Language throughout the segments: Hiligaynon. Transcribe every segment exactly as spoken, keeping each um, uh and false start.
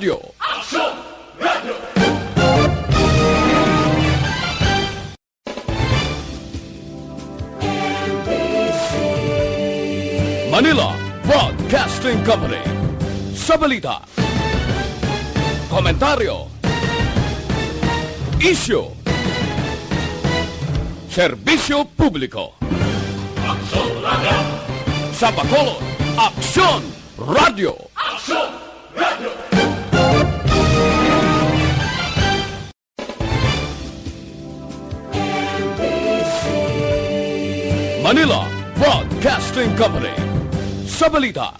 Radyo. Manila Broadcasting Company. Sa balita, komentaryo, isyu, serbisyo publiko. Sa Bacolod, Aksyon Radyo. Manila Broadcasting Company. Sa balita,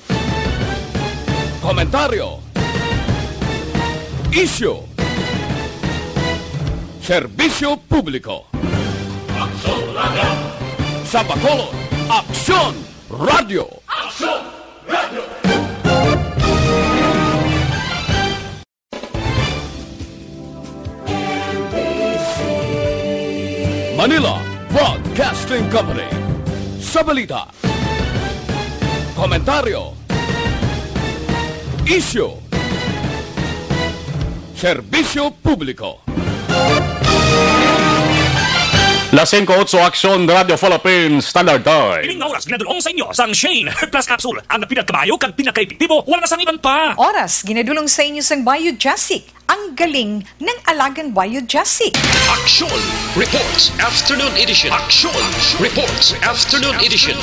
komentaryo, isyu, serbisyo publiko. Sa Bacolod, Aksyon Radyo. Manila Broadcasting Company. Sa balita, komentaryo, isyu, serbisyo publiko. Las singko otso, Aksyon Radyo Philippines Standard Time. Ining nga oras ginadul-ong sa inyo sang Shane Herbal Plus Capsule, ang pinakamayo kag pinakaepektibo, wala na sang iban pa. Oras ginadul-ong sa inyo sang Biogesic, ang galing ng alagang Biogesic. Aksyon Reports Afternoon Edition. Aksyon Reports Afternoon Edition.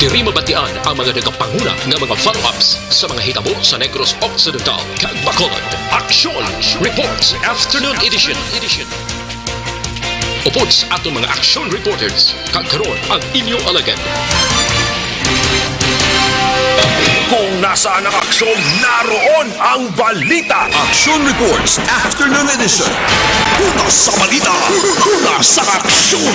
Diri mabatian ang mga nagapanguna nga mga follow-ups sa mga hitabo sa Negros Occidental kag Bacolod. Aksyon Reports Afternoon Edition. Upod sa aton mga aksyon reporters, kag karon ang inyo alagad. Kung nasaan ang aksyon, naroon ang balita. Action Reports Afternoon Edition. Una sa balita, una sa aksyon.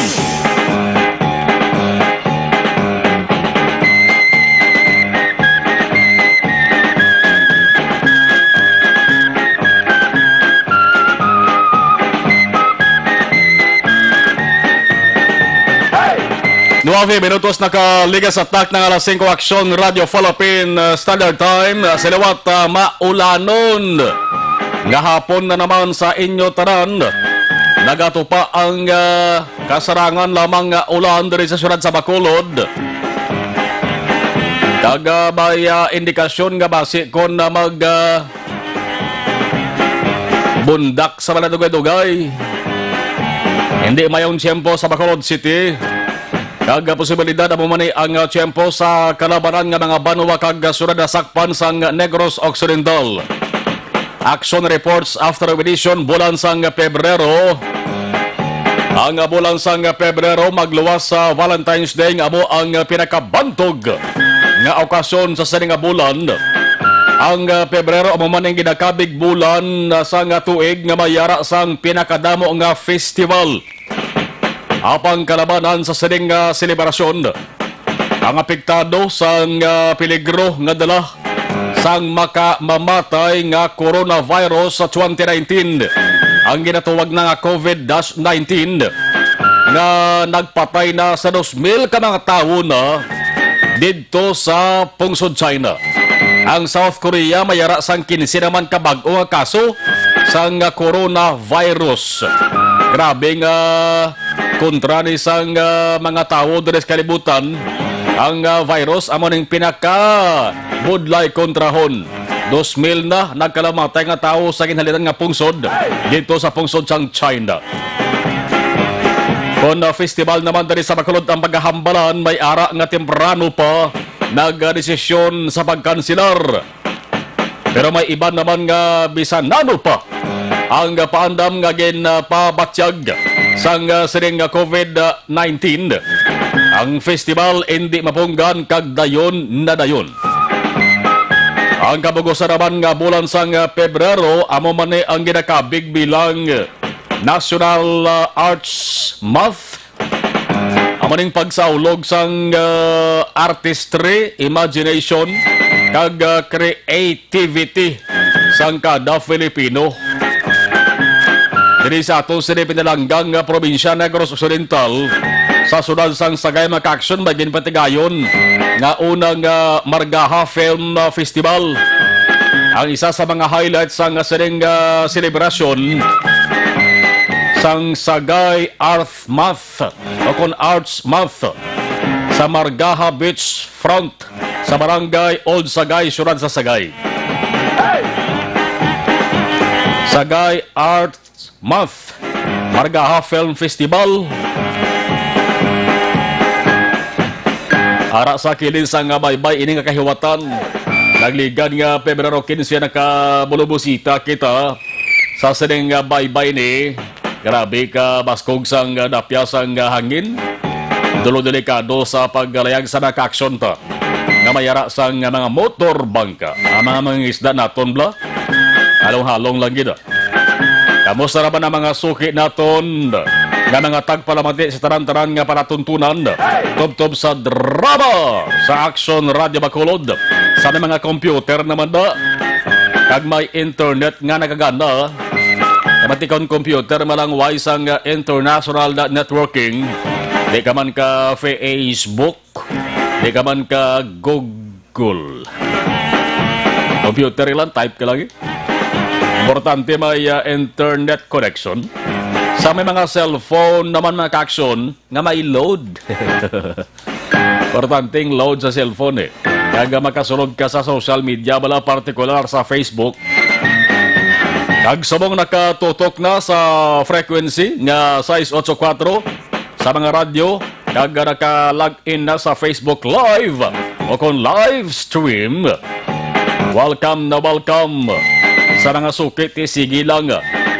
Nuwave minutos nakaligas sa takna nga alas singko, Aksyon Radyo Philippine, uh, Standard Time. Uh, sa liwat, uh, maulanon nga hapon na naman sa inyo tanan. Nagatupa ang, uh, kasarangan lamang nga ulan diri sa siyudad sa Bacolod. Kag, uh, may, uh, indikasyon nga basi kon, uh, mag, uh, bundak sa maladugay-dugay. Hindi mayong tiyempo sa Bacolod City. Kag posibilidad amo man ni ang, ah, tiyempo sa kalabanan nga mga banwa kag, ah, syudad nasakpan sang Negros Occidental. Action Reports After Edition, bulan sang Pebrero. Ang bulan sang Pebrero magluwas sa Valentine's Day, nga amo ang pinakabantog nga okasyon sa sini nga bulan. Ang, ah, Pebrero amo man ang ginakabig bulan, ah, sang tuig nga may ara sang pinakadamo nga festival. Apang kalabanan sa sining, ah, selebrasyon, ang apektado sang, ah, peligro nga dala sang makamamatay nga coronavirus sa twenty nineteen, ang ginatawag na nga COVID nineteen, nga nagpatay na sa dos mil ka mga tawo na didto sa pungsod China. Ang South Korea may ara sang kinse naman ka bag-o nga kaso sang coronavirus. Grabe nga kontra ni sang, ah, mga tawo diri sa kalibutan. Ang, ah, virus amo ning pinaka budlay kontrahon. Dos mil na nagkalamatay nga tawo sa ginhalinan nga pungsod didto sa pungsod sang China. Kon, ah, festival naman diri sa Bacolod ang pagkahambalan, may ara nga temprano pa nagdesisyon sa pagkanselar. Pero may iban naman nga bisan nano pa ang paandam nga ginpabatyag sang, ah, sining, ah, COVID nineteen. Ang festival indi mapunggan kag dayon na dayon. Ang kabug-usan naman nga bulan sang, ah, Pebrero amo man ni ang ginakabig bilang National, ah, Arts Month. Amo ning pagsaulog sang, ah, artistry, imagination, kag, ah, creativity sang kada Filipino. Diri sa aton sini pinalanggang nga probinsya, Negros Occidental, sa sudad sang Sagay, mga ka-aksyon, may ginpatigayon nga unang, ah, Margaha Film, ah, Festival. Ang isa sa mga highlights sang sining, ah, selebrasyon sang Sagay Art Month o kon Arts Month sa Margaha Beach Front sa Barangay Old Sagay, Siyudad sa Sagay. Sagay Art Month, Margaha Film Festival. Ara sa kilid sang baybay ini nga kahiwatan, nagligad nga Pebrero quince, nakabulubusita kita sa sining baybay ni. Grabe ka baskog sang dapya sang hangin. Dulo delikado sa paglayag sa mga aksyon ta nga may ara sang mga motor bangka. Ang mga mangingisda naton bala, halong-halong lang gid. Kamusta naman ang mga suki naton nga mga tagpalamati sa tanan-tanan nga palatuntunan tubtob sa drama sa Action Radio Bacolod? Sa may mga computer naman da, kag may internet nga nagagana, batikon computer malang way sang, uh, international na networking, di ka man ka Facebook, di ka man ka Google. Computer lang, type ka lang eh. Importante may, ah, internet connection. Sa may mga cellphone naman, mga ka-aksyon, nga may load. Importanteng load sa cellphone eh. Kag makasulod ka sa social media, bala partikular sa Facebook. Kag subong nakatutok na sa frequency nga sais otso kwatro sa mga radyo, kag naka-log in na sa Facebook Live o kon live stream. Welcome na welcome sa mga suki, ti sige lang.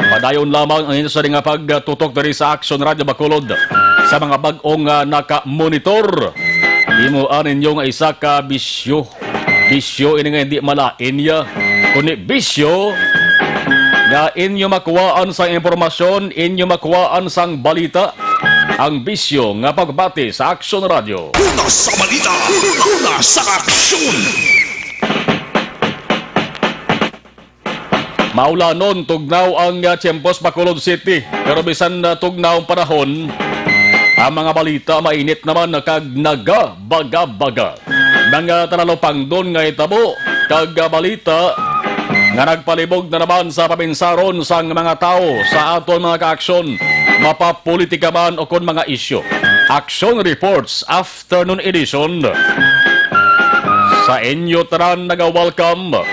Padayon lamang ang inyo sa nga pagtutok diri sa Action Radio Bacolod. Sa mga bag-ong, ah, naka-monitor, imo ninyo nga isa ka bisyo. Bisyo ini nga hindi malain niya, kundi bisyo nga inyo makuhaan sang impormasyon, inyo makuhaan sang balita, ang bisyo nga pagbati sa Action Radio. Una sa balita, una sa aksyon. Maulanon, tugnaw ang, ah, tiyempo sa Bacolod City. Pero bisan, ah, tugnaw ang panahon, ang mga balita mainit naman kag nagabaga-baga. Mga talalupangdon nga hitabo kag, ah, balita nga nagpalibog na naman sa paminsaron sang mga tawo sa aton mga kaaksyon, mapapolitika man o kon mga isyu. Action Reports Afternoon Edition. Sa inyo tanan, naga-welcome.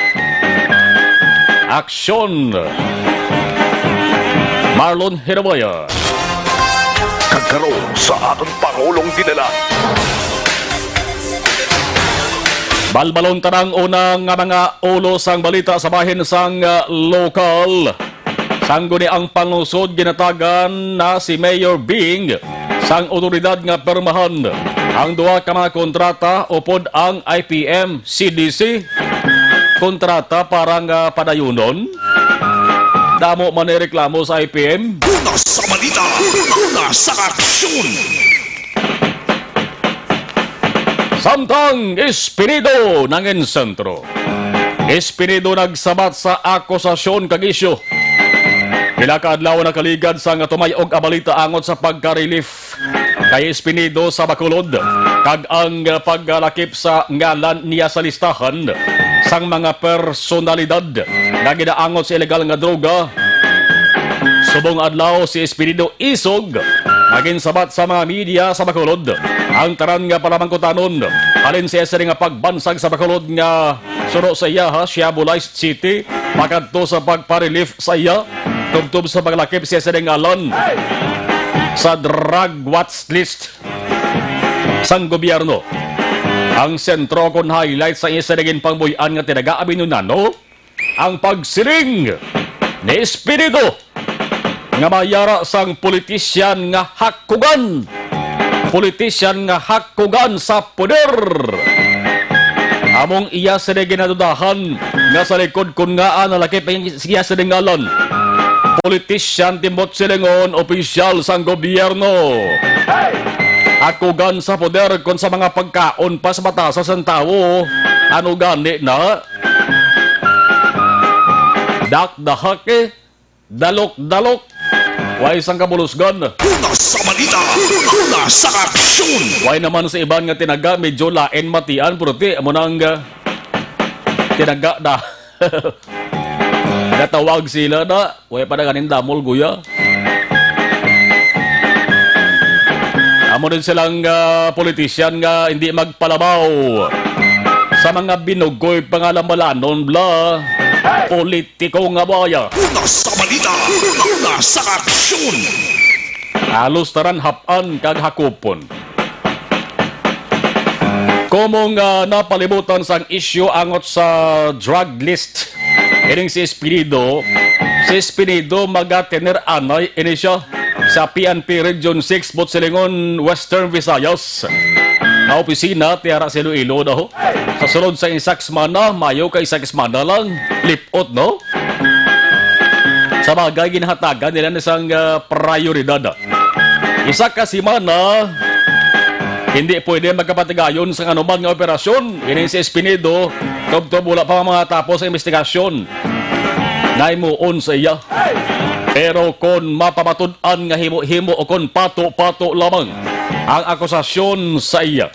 Aksyon, Marlon Hirabaya. Kag karon sa aton Pangulong Dinala. Balbalon ta ang una nga mga ulo sang balita sa bahin sang, ah, lokal. Sang guni ang panlungsod, ginatagan na si Mayor Bing sang otoridad nga pirmahan ang duha ka mga kontrata upod ang I P M C D C kontrata para nga padayunon. Damo man ni reklamo sa I P M. Una sa balita, una sa aksyon. Samtang Espirido nangin sentro. Espirido nagsabat sa akusasyon kag isyu. Pila ka adlaw nakaligad sang tumay-og a balita angot sa pagka-relief kay Espinido sa Bacolod, kag ang paglakip sa ngalan niya sa listahan sang mga personalidad nga ginaangot sa ilegal nga droga. Subong adlaw, si Espinido Isog nga ginsabat sa mga media sa Bacolod ang tanan nga palamangkutanon halin sa iya sini nga pagbansag sa Bacolod nga suno sa iyaha, Siabolay City, pakadto sa pagpa-relief sa iya tubtob sa paglakip siya sa ngalan sa drug watch list sang gobyerno. Ang sentro kon highlight sa isa naging pangbuy-an nga tinaga Abinonano, ang pagsiling ni Espirido nga mayara sang politisyan nga hakugan. Politisyan nga hakugan sa poder. Among iya sila ginadudahan nga sa likod kon ngaa nalakip ang siya sa ngalan. Politisyan, timbot silingon, opisyal sang gobyerno. Hakugan sa poder kon sa mga pagkaon pa sa batasan sang tawo. Ano gani na? Dakdahak eh. Dalok-dalok. Way sang kabulusgan. Una sa balita, una sa aksyon. Way naman sa iban nga tinaga, medyo lain matian, pero ti, amo nang, ah, tinaga na. Natawag sila na, way pa na ganin damol, guya. Amo din silang, ah, politician nga hindi magpalabaw sa mga binugoy pangalambalanon bla. Politiko nga baya. Una sa balita, una sa aksyon. Halos tanan hap-an kag hakupon. Komo nga napalibutan sang isyu angot sa drug list ining si Espinido, si Espinido magatener anay ini siya sa P N P Region six, Butsilongon, Western Visayas. Nga opisina, tiyara sa Iloilo daw. Sa sulod sa isa ka semana, mayo kay isa ka semana lang, lip-ot, no? Sa bagay, ginhatagan nila na sang, ah, prioridad. Isa ka semana, hindi pwede magkapatigayon sa anuman nga operasyon. Ini si Espinido, tubtob wala pa matapos ang investigasyon nga himuon sa iya. Pero kon mapamatud-an nga himo-himo o kon pato-pato lamang ang akusasyon sa iya,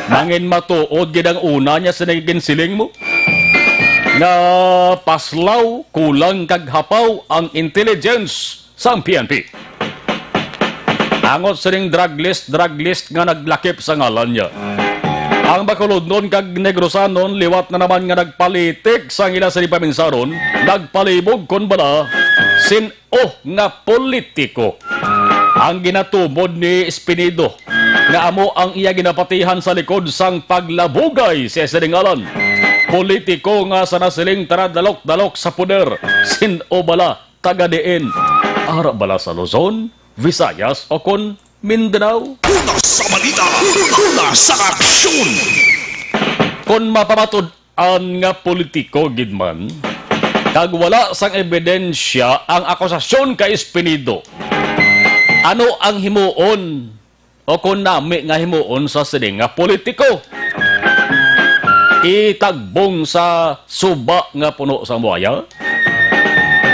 mangin matuod gid ang una niya sa naging siling mo nga paslaw, kulang kag hapaw ang intelligence sang P N P. Angot sining drug list, drug list nga naglakip sa ngalan niya. Ang Bacolodnon kag Negrosanon liwat na naman nga nagpalitik sang ila sa paminsaron, nagpalibog kon bala sin-o nga politiko ang ginatumod ni Espinido nga amo ang iya ginapatihan sa likod sang paglabugay sa sining ngalan. Politiko nga sa nasiling taradalok-dalok sa poder, sin-o bala, taga diin? Ara bala sa Luzon, Visayas, o kon Mindanao? Una sa balita, una sa aksyon. Kon mapamatud-an nga politiko gid man, kag wala sang ebidensya ang akusasyon kay Espinido, ano ang himuon o kon nami nga himuon sa sini nga politiko? Itagbong sa suba nga puno sang buaya?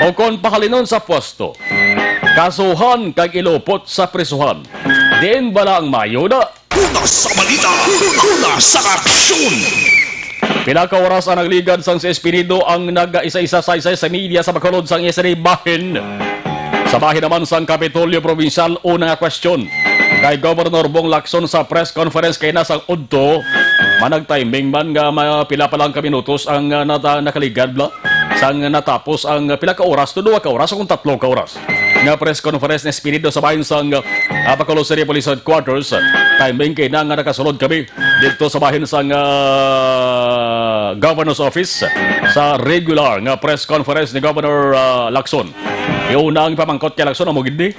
O kon pahalinon sa pwesto, kasuhan kag ilupot sa prisuhan? Diin bala ang mayo na? Una sa balita, una sa aksyon. Pila ka oras ang nagligad sang si Espinido ang nag-isa-isa saysay sa media sa Bacolod sang iya sini bahin? Sa bahin naman sang Kapitolyo Probinsyal, una nga kwestiyon kay Governor Bong Lacson sa press conference kay na sang udto, manag-timing man nga ma-, pila pa lang ka minutos ang, ah, nata-, nakaligad bla. Sang natapos ang pila ka oras, to duha ka oras o kung tatlo ka oras nga press conference ni Espinido sa bahin sang, ah, Bacolod City Police Headquarters. Timing kay na nga nakasulod kami dito sa bahin sang, ah, Governor's Office sa regular nga press conference ni Governor, ah, Lacson. Iuna ang pamangkot kay Lacson, amo gid ni,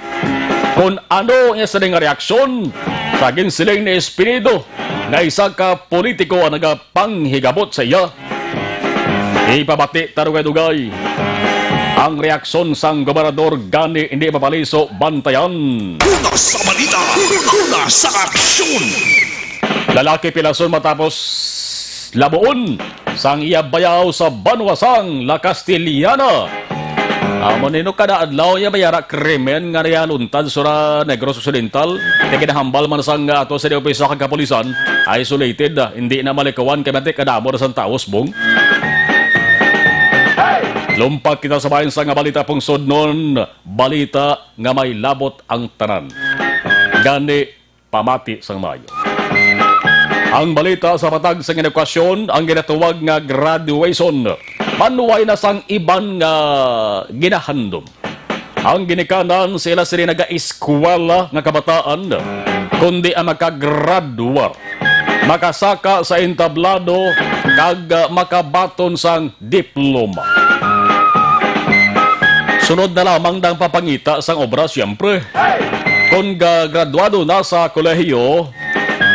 kung ano niya sa nga reaksyon sa ginsiling ni Espinido nga isa ka politiko ang nagapanghigabuot sa iya. Ipabati ta dugay-dugay ang reaksyon sang gobernador gani hindi mapaliso bantayan. Una sa balita, una sa aksyon. Lalaki pilason matapos labuon sang iya bayaw sa banwa sang La Castellana. Amo nino kada adlaw niya may ara krimen nga niyaluntad sa Negros Occidental, kay ginahambal man sang ato sa opisya kag kapulisan, isolated, ah, hindi na malikawan kay manti kadamo na sang tawo subong. Lumpat kita sa bahin sang balita pungsod non, balita nga may labot ang tanan. Gani, pamati sang maayo. Ang balita sa matag sang edukasyon, ang ginatawag nga graduation, manuway na sang iban nga ginahandom. Ang ginikanan sa ila sini nagaeskwela nga kabataan, kundi ang makagraduar, makasaka sa entablado, kag, ah, makabaton sang diploma. Sunod na lamang ang papangita sang obra, siyempre. Kon ga-, graduado na sa kolehiyo,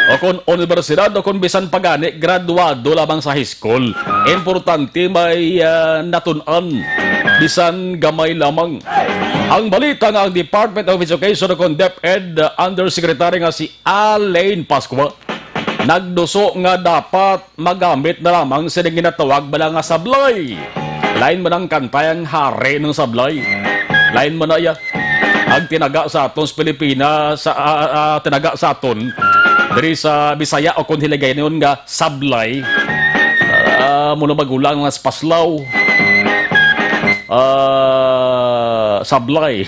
o kon unibersidad, o kon bisan pa gani graduado lamang sa high school, importante may, ah, natun-an, bisan gamay lamang. Ang balita nga ang Department of Education o kon DepEd, ah, Undersecretary nga si Alain Pascua, nagduso nga dapat magamit na lamang sini ginatawag bala nga sablay. Lain man ang kantay ang hari ng sablay. Lain man na iya. Ang tinaga sa aton sa Pilipinas, sa, ah, ah, tinaga sa aton, diri sa Bisaya o kon Hiligaynon nga sablay. Amo na magulang nga sa Paslaw. Ah, sablay.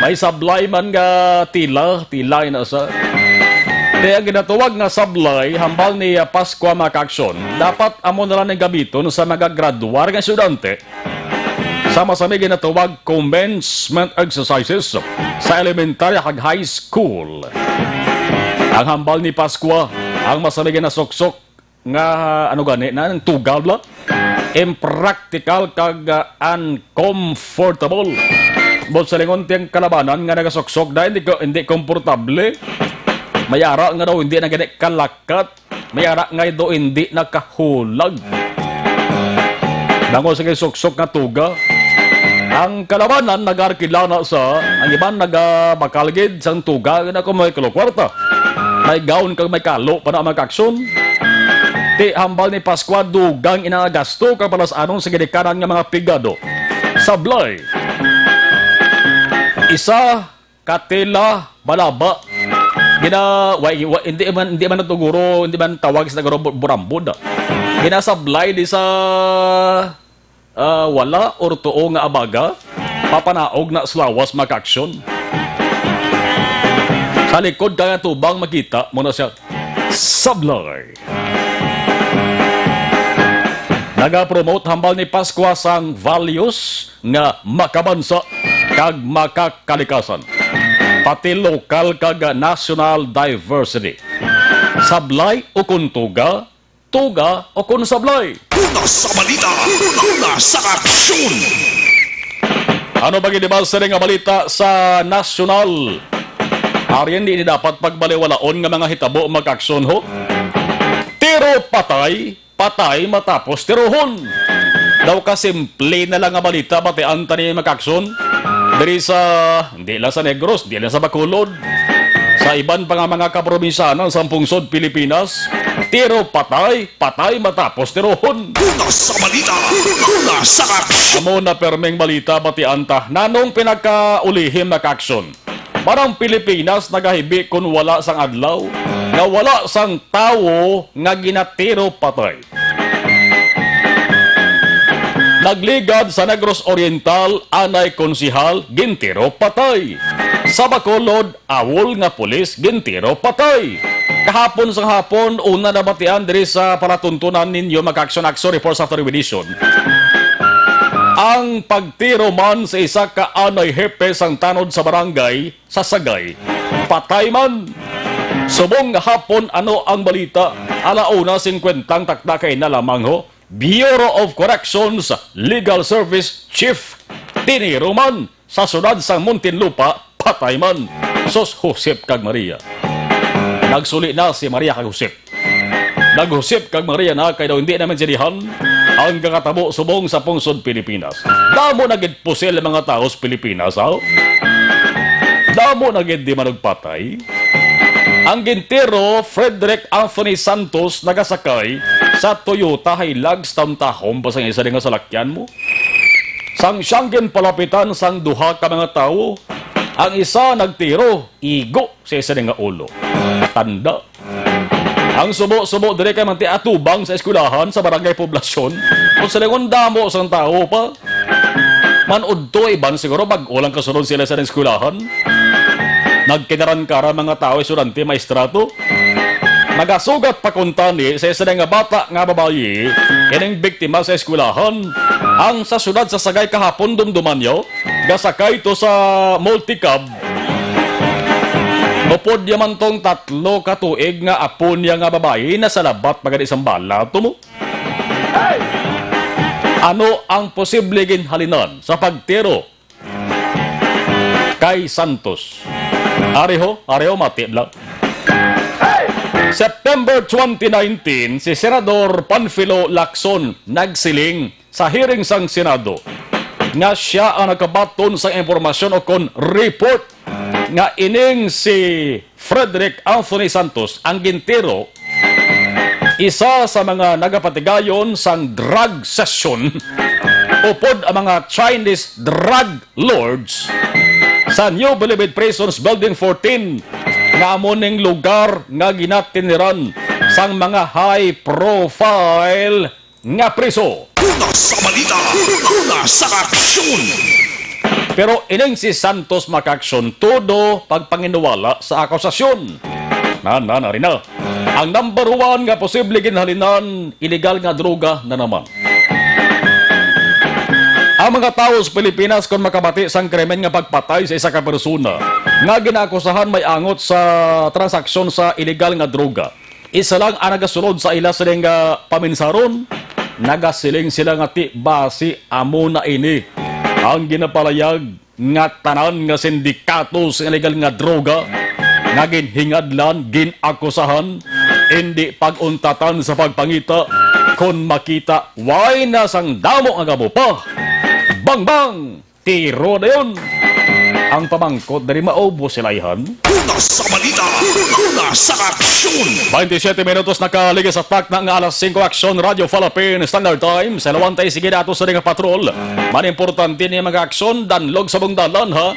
May sablay man nga tila, tila na sa. Kaya ang ginatawag nga sablay, hambal ni, ah, Pascua, mga kaaksyon, dapat amo na lang ang gamiton sa mga graduar nga estudyante sa masami ginatawag commencement exercises sa elementarya kag high school. Ang hambal ni Pascua, ang masami ginasuksok nga, ano gani na, ang tuga bala, impractical kag, ah, uncomfortable. Buot silingon, ti ang kalabanan nga nagasuksok na hindi ko, hindi komportable. May ara nga daw hindi na gani kalakat. May ara nga daw hindi nakahulag. Bangod sa suksok nga tuga, ang kalabanan nag-arkila na sa, ang iban nagabakal gid sang tuga, na kung may kulo kwarta. May gown kag may kalo pa na, mga kaaksyon. Ti hambal ni Pascua, dugang ina nga gasto kag palas-anon sa ginikanan nga mga pigado. Sablay. Isa ka tela balaba. Gina, wa, wa, hindi man, hindi man ito guro, hindi man tawag sa guro bu-, burambod. Ginasablay di sa, ah, wala or tuo nga abaga, papanaog na sa lawas, mga kaaksyon. Sa likod kaya tubang makita mo na siya. Sablay. Nagapromote hambal ni Pascua sang values nga makabansa kag makakalikasan, pati lokal kag national diversity. Sablay o kun tuga, tuga o kun sablay. Una sa balita, una sa aksyon. Ano ba gid ba sini nga balita sa nasyonal? Ari, hindi ni dapat pagbaliwalaon nga mga hitabo, mga kaaksyon, ho. Tiro patay, patay matapos tirohon. Daw kasimple na lang nga balita, batian ta ni, mga kaaksyon. Diri sa, hindi lang sa Negros, hindi lang sa Bacolod. Sa iban pa nga mga kaprobinsyanan sa pungsod Pilipinas, tiro patay, patay matapos tirohon. Una sa balita, una sa aksyon. Amo na perming balita, batian ta. Nanong pinakaulihim, mga kaaksyon? Parang Pilipinas nagahibi kun wala sang adlaw, nga wala sang tawo nga ginatiro patay. Nagligad sa Negros Oriental, anay konsihal gintiro patay. Sa Bacolod, awol nga pulis gintiro patay. Kahapon sang hapon, una nabatian diri sa palatuntunan ninyo, mga kaaksyon, Aksyon Reports After Edition, ang pagtiro man sa isa ka anay hepe sang tanod sa barangay sa Sagay, patay man. Subong nga hapon, ano ang balita? Ala una singkwenta ang takna kay na lamang, ho. Bureau of Corrections Legal Service Chief, tiniro man sa siyudad sang Muntinlupa, patay man. Sus, Josep kag Maria. Nagsuli na si Maria kag Josep. Nag-Josep kag Maria na kay daw hindi na maintindihan ang kakatabo subong sa pungsod Pilipinas. Damo na gid pusil ang mga tawo sa Pilipinas, aw. Damo na gid di manugpatay. Ang gintiro, Frederick Anthony Santos, nagasakay sa Toyota Hilux, taon-tahon pa sang isa nga salakyan mo. Sang siyang ginpalapitan sang duha ka mga tawo, ang isa nagtiro, igo sa isa nga ulo. Tanda. Ang subo-subo diri kay manti atubang sa eskwelahan sa Barangay Poblacion. Kung silingon damo sang tawo pa, man udto iban siguro bag-o lang kasunod sila sa eskwelahan. Nagkinaran-karan mga tawo, estudyante, maestra to. Magasugat pa kuntani sa isa nga bata nga babayi, ining biktima sa eskwelahan. Ang sa siyudad sa Sagay kahapon, dumduman niyo, gasakay to sa multicab. Upod niya man tong tatlo ka tuig nga apo niya nga babayi, nasalabat pa gani sang bala to mo. Ano ang posible ginhalinan sa pagtiro kay Santos? Ari ho, ari ho, mati lang. September twenty nineteen, si Senador Panfilo Lacson nagsiling sa hearing sang Senado nga siya ang nakabaton sa impormasyon o kon report nga ining si Frederick Anthony Santos ang gintiro, isa sa mga nagapatigayon sang drug session, upod ang mga Chinese drug lords sa New Bilibid Prisons Building fourteen, nga amo ning lugar nga ginatiniran sang mga high profile nga preso. Una sa balita, una sa aksyon. Pero ining si Santos, mga kaaksyon, todo pagpanginiwala sa akusasyon. Na, na, na rin na. Ang number one nga posible ginhalinan, illegal nga droga na naman. Ang mga tawo sa Pilipinas, kung makabati sang krimen nga pagpatay sa isa ka persona nga ginaakusahan may angot sa transaksyon sa illegal nga droga, isa lang ang nagasulod sa ila sining nga paminsaron. Nagasiling sila nga ti basi amo na ini ang ginapalayag nga tanan nga sindikato sa illegal nga droga nga ginhingadlan, ginakusahan, indi pag-untatan sa pagpangita kon makita way na sang damo nga gabo pa. Bang bang! Tiro na yun! Ang pamangkot, dali maubos sila, ihan? Una sa balita, una sa aksyon. Twenty-seven minutos nakaligis sa takna nga alas singko. Aksyon, Radyo Philippine Standard Time. Sa lawantay, sige na ato sa nga patrol. Man importante ni mga aksyon, danlog sa bungdalan, ha?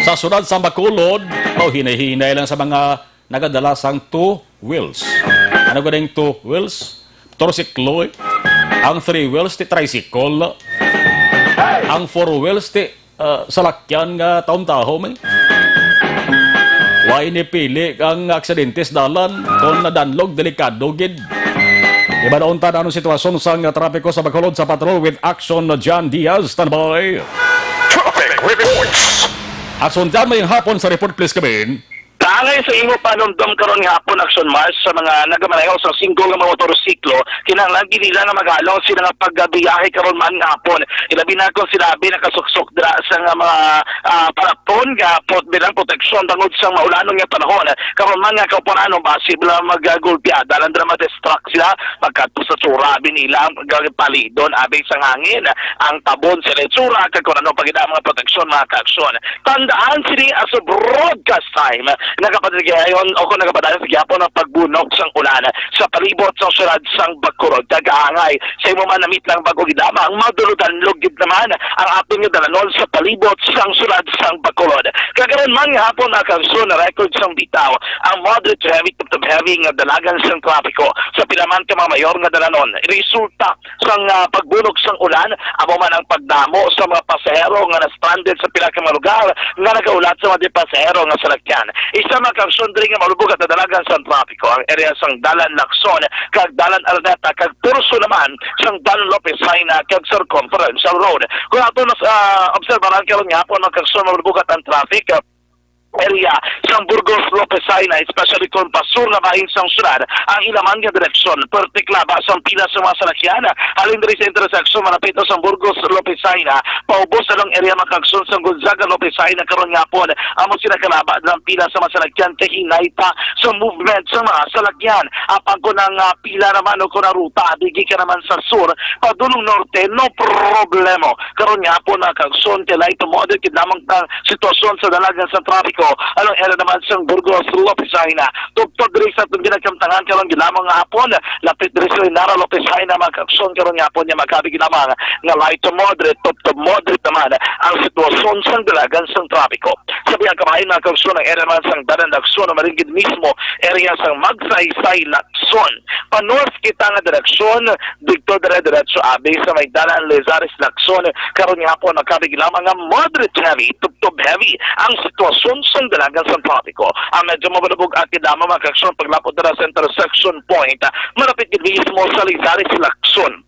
Sa sunod sa Bacolod, o hinay-hinay lang sa mga nagadala sang two wheels. Ano ko ding two wheels? Torsiklo, eh. Ang three wheels, ti tricycle. Ang four wheels, ti, ah, salakyan nga taom-tahom, eh. Wa ini pili ang aksidente sa dalan. Kung nadanlog, delikado gid. Iba doon ta na anong sitwasyon sa nga trapiko sa Bacolod sa patrol with Action John Diaz. Standby. Traffic reports. Asuntan mo yung hapon sa report, please, Kevin. Tangay sa imo panumdom karon nga hapon, Action Mars, sa mga nagamaneho sa single nga mga motorsiklo, kinahanglan gid nila nga magalong sila nga pagbiyahe karon man nga hapon. Ilabi na kung sila abi nakasuksok dira sa nga mga, ah, parapon nga pot bilang proteksyon bangod sa maulanon nga panahon. Karon man nga kaupunanon, basi bala magagulpiada lang dira, ma-distract sila, magkadto sa tsura abi nila ang pagpalidon abi sang hangin, ang tabon sa itsura, kag kung ano pa gid ang mga proteksyon, mga kaaksyon. Tandaan sini as a broadcast time, nagapadayon o kung nagapadayon sa gihapon ang pagbunok sang ulan sa palibot sang syudad sang Bacolod. Kag kaangay sa imo man namit lang bag-o gid lamang madulo-danlog gid naman ang aton nga dalanon sa palibot sang syudad sang Bacolod. Kag karon man nga hapon, mga kaaksyon, na-record sang bitaw ang moderate to heavy to heavy nga dalagan sang trapiko sa pila man ka mga mayor nga dalanon. Resulta sang, ah, pagbunok sang ulan, amo man ang pagdamo sa mga pasahero nga na-stranded sa pila ka mga lugar nga nagaulat sa mga di pasahero nga salakyan. Isa, mga kaaksyon, diri nga malubog at nadalagan sang trapiko ang area sang Dalan Lacson kag Dalan Araneta kag porso naman sang Dalan Lopez Jaena kag Circumferential Road. Kung ato nas, ah, obserbaran karon nga hapon, mga kaaksyon, malubog at ang traffic, ah, area sang Burgos Lopez Jaena, especially kung pasur nga bahin sang syudad, ang ila man nga direksyon. Perti kalaba sang pila sa mga salakyan halin diri sa intersection malapit sang Burgos Lopez Jaena, paubos sa long area, mga kaaksyon, sang Gonzaga Lopez Jaena karon nga hapon. Amo sila kalaba ang pila sa mga salakyan kay hinay pa sa movement sa mga salakyan. Apang kung ang, ah, pila naman o kung ang ruta abi gikan naman sa sur padulong norte, no problemo. Karon nga hapon, mga kaaksyon, kay light to moderate gid lamang ang sitwasyon sa dalagan sa trapiko. Along area naman sang Burgos Lopez Jaena, tubtob diri sa atong ginakamtangan karon gid lamang nga hapon, lapit diri sa Lenara Lopez Jaena, mga kaaksyon, karon nga hapon nga makabig lamang nga light to moderate, tubtob moderate naman ang sitwasyon sang dalagan sang trapiko. Sa biyang kabahin, mga kaaksyon, ang area naman sang Dalan Lacson, maringid mismo area sang Magsaysay Lacson. Pa-north kita nga direksyon, didto dire-diretso abi sa may Dalan Lizares Lacson. Karon nga hapon, makabig lamang nga moderate heavy, tubtob heavy ang sitwasyon sa dalagan sa trapiko. Ang medyo mabalubog akid lamang, mga kaaksyon, paglapot dira sa intersection point, malapit gid mismo sa Lizares Lacson.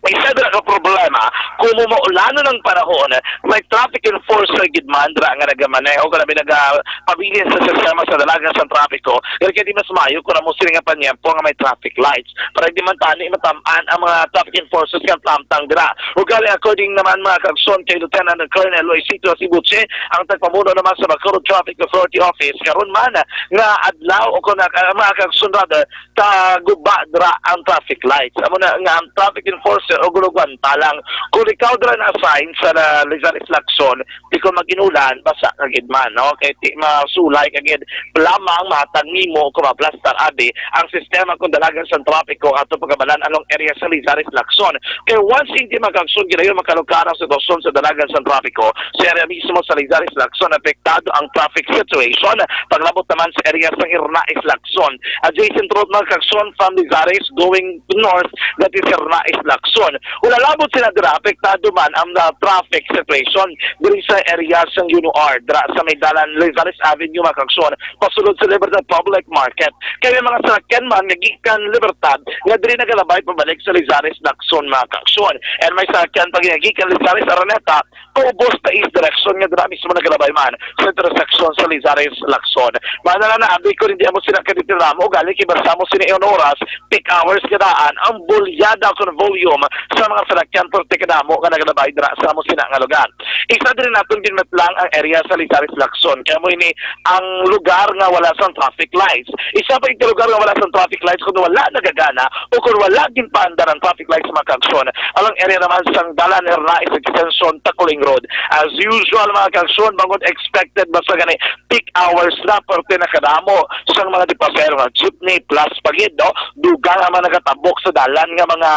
Isa dira ka problema, kung maulanon ang panahon, may traffic enforcer gid man dira nga nagamaneho, kung labi nagapabilin sa sistema sa dalagan sa trapiko, kaya di mas maayo kung amo sila nga panyempo nga may traffic lights. Para di man tani matam-an ang mga traffic enforcers nga tamtang dira. Ugali, according naman, mga kaaksyon, kay Lieutenant Colonel Luisito Sibuche, ang tagpamuno naman sa Bacolod Traffic Authority Office, karon man nga adlaw o kung na, ah, mga kaaksyon, rather, taguba dira ang traffic lights. Amo na nga ang traffic enforcer o gulugwanta lang kung Ikaw dira na-assign sa la-, Lizaris Lacson, di ko mag-inulan, basa ka gid man, no? Kay ti masulay ka gid, lamang mahatag nimo kung maplastar abi ang sistema kung dalagan sa trapiko ato pagkabalan along area sa Lizaris Lacson. Kay once hindi magkagsun ginayon makalukar ang sitwasyon sa dalagan sa trapiko, sa area mismo sa Lizaris Lacson, apektado ang traffic situation. Paglabot naman sa area sa Irnais Lacson, adjacent road mga kagsun from Lizaris going north, that is Irnais Lacson. Wala labot sila dira, apektado man ang, ah, traffic situation diri sa area sang Yuno R, dira sa may dalan Lizares Avenue, mga kagson, pasulod sa Libertad Public Market. Kay may mga salakyan man nga gikan Libertad nga diri nagalabay pabalik sa Lizares Lacson, mga kagson. And may salakyan pa nga gikan Lizares Araneta, paubos ta is direction nga dira mismo nagalabay man sa intersection sa Lizares Lacson. Mana na abi ko hindi amo sila kaditira mo, ugali kay basta mo sini yung oras, peak hours nga daan, ang bulyada kon volume sa mga salakyan, perti kadamo nga nagalabay dira sa amo sina nga lugar. Isa diri naton ginmatlang ang area sa Lizares Lacson. Kaya mo ini ang lugar nga wala sang traffic lights. Isa pa ito lugar nga wala sang traffic lights kung wala nagagana o kung wala ginpaandar ang traffic lights, mga kagson. Ang area naman sang Dalan Hernais Extension, Taculing Road. As usual, mga kagson, bangod expected basta gani peak hours na, parte na kadamo sang mga di pasahero nga jeepney plus pagid, no? Dugang ang mga nagatabok sa dalan nga mga,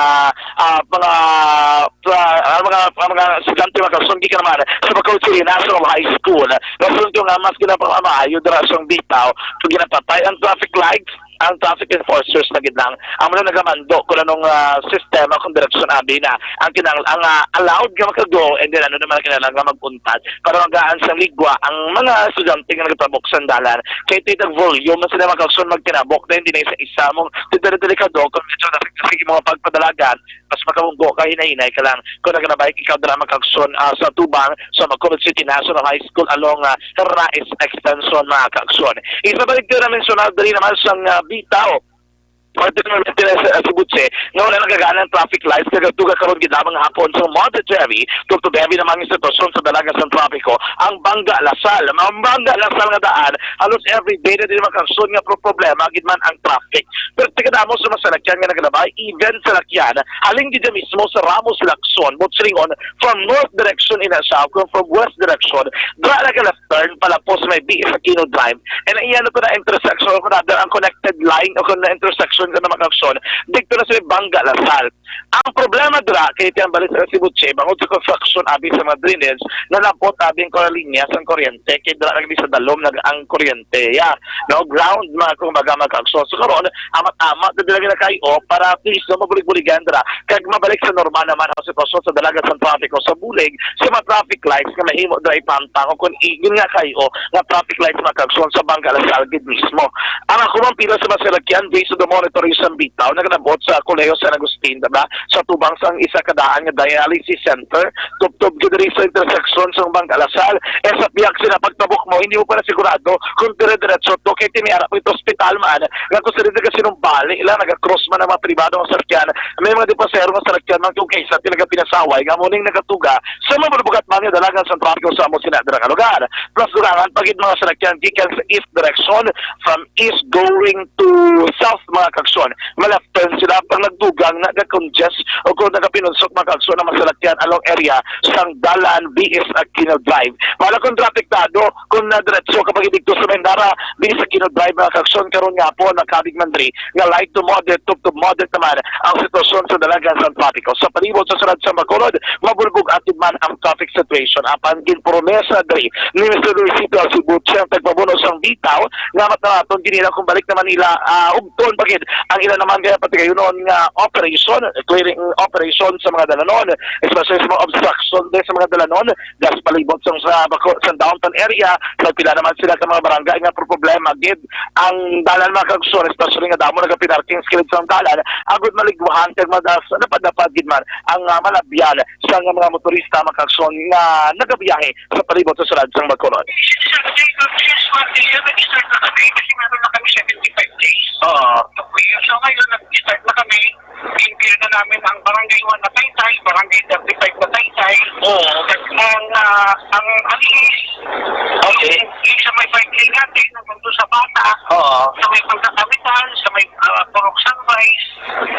ah, mga, ah, mga, mga, mga estudyante, mga kagson, gikan naman sa Bacolod City National High School. Rason ko nga mas ginapamaayo dira sang bitaw, kung ginapatay ang traffic lights, ang traffic enforcers na gid lang ang mga nagamando kung anong, ah, sistema, kung direksyon abi na ang kinang-, ang, ah, allowed nga makago, and then ano naman ang kinahanglan nga mag-untad para magaan sang ligwa ang mga estudyante nga nagtabok sa dalan. Kay titag volume na sila makagsun magtinabok na hindi na isa-isa mong delikado kung medyo nakikita sa mga pagpadalagan, mas makabunggo ka, hinay-hinay ka lang. Kung nagalabay ikaw dira makagsun, ah, sa tubang sa Bacolod City National High School along, ah, Rais Extension, mga kagsun. Isa balik ko na mensyonado diri naman sang, ah, bitaw. Particularmente na sa, sa Butse, nga wala nagagana ang traffic lights, nagatuga karon gid lamang hapon sa moderate to heavy, tubtob heavy naman ang sitwasyon sa dalagan sa trapiko, ang Bangga Lasal. Ang Bangga Lasal nga daan, halos every day na din makagsun nga pro-, problema gid man ang traffic. Pero tignan mo sa mga salakyan nga nagalabay, even salakyan, haling gid mismo sa Ramos Lacson, Butse Lingon, from north direction in a south, kung from west direction, dra nag-left turn, palapos may B S Aquino Drive. And ang iyan ko na intersection, kung na ang connected line, o kung na intersection ka na makagsun, dito na sa may Bangga Lasal. Ang problema dira, kay tiyang balik sa si Butse, bangod sa construction, abi sa mga drainage, nalapot abi ang linya sang kuryente, kay dira lagi sa dalom nag ang kuryente. Yeah. No, ground, mga kung baga, mga kagson. So, karon, amat-amat na dira ginakayo para at least, no, mabulig-buligan dira. Kag mabalik sa normal naman ang sitwasyon sa dalagan sa trapiko sa bulig, sa mga traffic lights nga mahimo dira ipantang o kung i-, yun nga kayo, nga traffic lights, mga kagson, sa Bangga Lasal gid mismo. Ang ako man pila sa mga salakyan, based on the monitoring sa bitaw, nagalabot sa Colegio San Agustin, diba? Sa tubang sang isa ka daan nga dialysis center, tubtob gid diri sa intersection sa Bangga Lasal. Eh, sa pihak sila pagtabok mo, hindi mo pa na sigurado kung dire-diretso to. Kay tiniara po ito ospital man, nga kung sila nagasinumbali, ila nagakross man ang mga pribado nga salakyan. May mga di pasero nga salakyan man kung kaysa tila pinasaway, nga muning nagatuga sa mga bugat man nga dalagan sa trapiko sa amo sina dira nga lugar. Plus, dugangan pagid mga salakyan gikan sa east direction, from east going to south, mga kagson. Malaptan sila pag nagdugang, nagka-congest o kung nagapinunsok, mga kagson, ang masalakyan along area sang dalan B S Aquino Drive. Wala kung trapiktado, kung nadiretso ka pag dito sa Mendara, B S Aquino Drive, mga kagson, karon nga po, nakabig man diri, nga light to moderate, tubtob moderate naman ang sitwasyon sa dalagan sa trapiko. Sa palibot sa Surad sa Bacolod, mabulbog atid man ang traffic situation. Apan ginpromesa diri ni Mister Luisito Alcibut, siyang tagpabuno sang bitaw, nga matanaton ginila kung balik naman nila, ah, ugton pagid ang ila naman kaya patigayunon nga operation, clearing operation sa mga dalanon, especially sa mga obstruction din sa mga dalanon, gas palibot sa, sa, bako-, sa downtown area, sa pila naman sila ka mga barangay nga problema gid ang dalan, mga kagson, especially nga damo nagapinarking sa kilid sang dalan, agud maligwahan kag madas, napad-napad gid man ang, ah, malabyan sa nga mga motorista, mga kagson, nga nagabiyahe sa palibot sa Surad sang Bacolod. Since Sunday, since Monday, yun, nag-start na kami kasi meron na kami seventy-five days. Oo. Okay, so ngayon, nag-start na kami. Clear na namin ang Barangay one na Taytay, Barangay thirty-five na Taytay. Oo. Ang, ah, ang Aliis, Okay. yung, yung sa may parking natin, nandun sa Bata, Oo. sa may Pagkakamitan, sa may, ah, Purok Sunrise,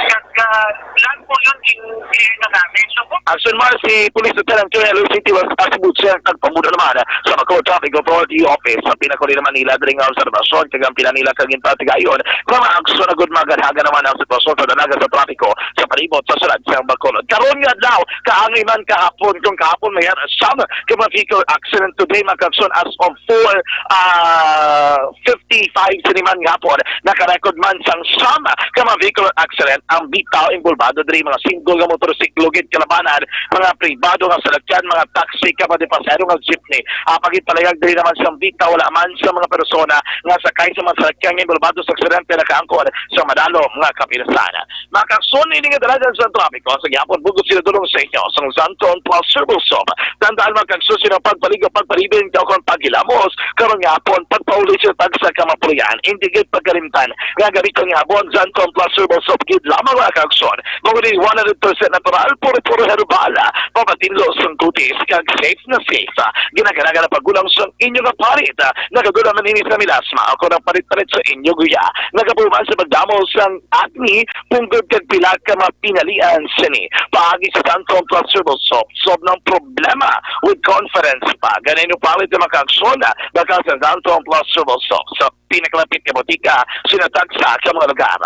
at, ah, lahat po yun, in-, clear na namin. So, kung Action March si Police Lieutenant Colonel Luis Tibas Asibutse ang nagpamuno naman sa Bacolod Traffic Authority Office sa pinakuli ng Manila diri nga obserbasyon kag ang pila nila kag ginpatigayon nga mga aksyon agud magadhagan naman ang sitwasyon sa dalaga sa trapiko sa palibot sa syudad sa Bacolod. Karon nga adlaw, kaangay man kahapon, kung kahapon may siyam ka mga vehicle accident, today mga kaksyon as of four, ah, fifty-five sini man gihapon, nakarecord man sang siyam ka mga vehicular accident ang bitaw involbado diri, mga single nga motorsiklo gid kalabanan, mga pribado nga salakyan, mga taxi, ka mga pasahero nga jeepney. Ang paghipalayag diri naman sang bitaw, wala man sa mga persona nga sakay sa mga salakyan nga involbado sa aksidente nakaangkon sa madalom nga kapilasan. Mga kaksyon, ini nga dalagan sa trapiko sa gihapon bugod sila dulong sa inyo sang Zanton Plus Herbal Soap. Tandaan, mga kaksyon, sila pagpaligo, pagpalibin, kag kung paghilamos, karon nga hapon, pagpauli sa tagsa ka mapulian. Hindi gid pagkalimtan nga gamiton nga habon, Zanton Plus Herbal Soap gid lamang, mga kaksyon. Mao ni one hundred percent natural, puro-puro herbal. Papatinlo sang kutis, kag safe na safe. Ginaganagan ang paggulang sang inyo nga parit. Nagagulang man ini sa milasma, ako nang parit-parit sa inyo, guya. Nagapuman sa pagdamo sang acne, punggod kag pila ka mga pinalian sini. Paagi sa Tanton Plus Herbal Soap, solve ng problema with confidence pa. Ganay no pawit ang mga kaaksyon, bakal sa Tanton Plus Herbal Soap sa pinakalapit nga botika, sinatag sa, sa mga lugar.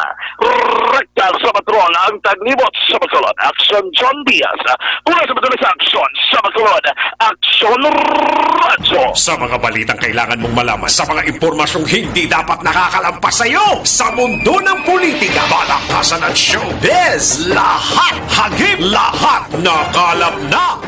Rekta sa patron ang taglibot sa Bacolod, Action John Diaz. Mula sa Bacolod sa Action sa Bacolod, Action Radyo. Sa mga balitang kailangan mong malaman, sa mga impormasyong hindi dapat nakakalampas sa iyo, sa mundo ng politika, balakasan at showbiz, lahat hagip, lahat nakalap na.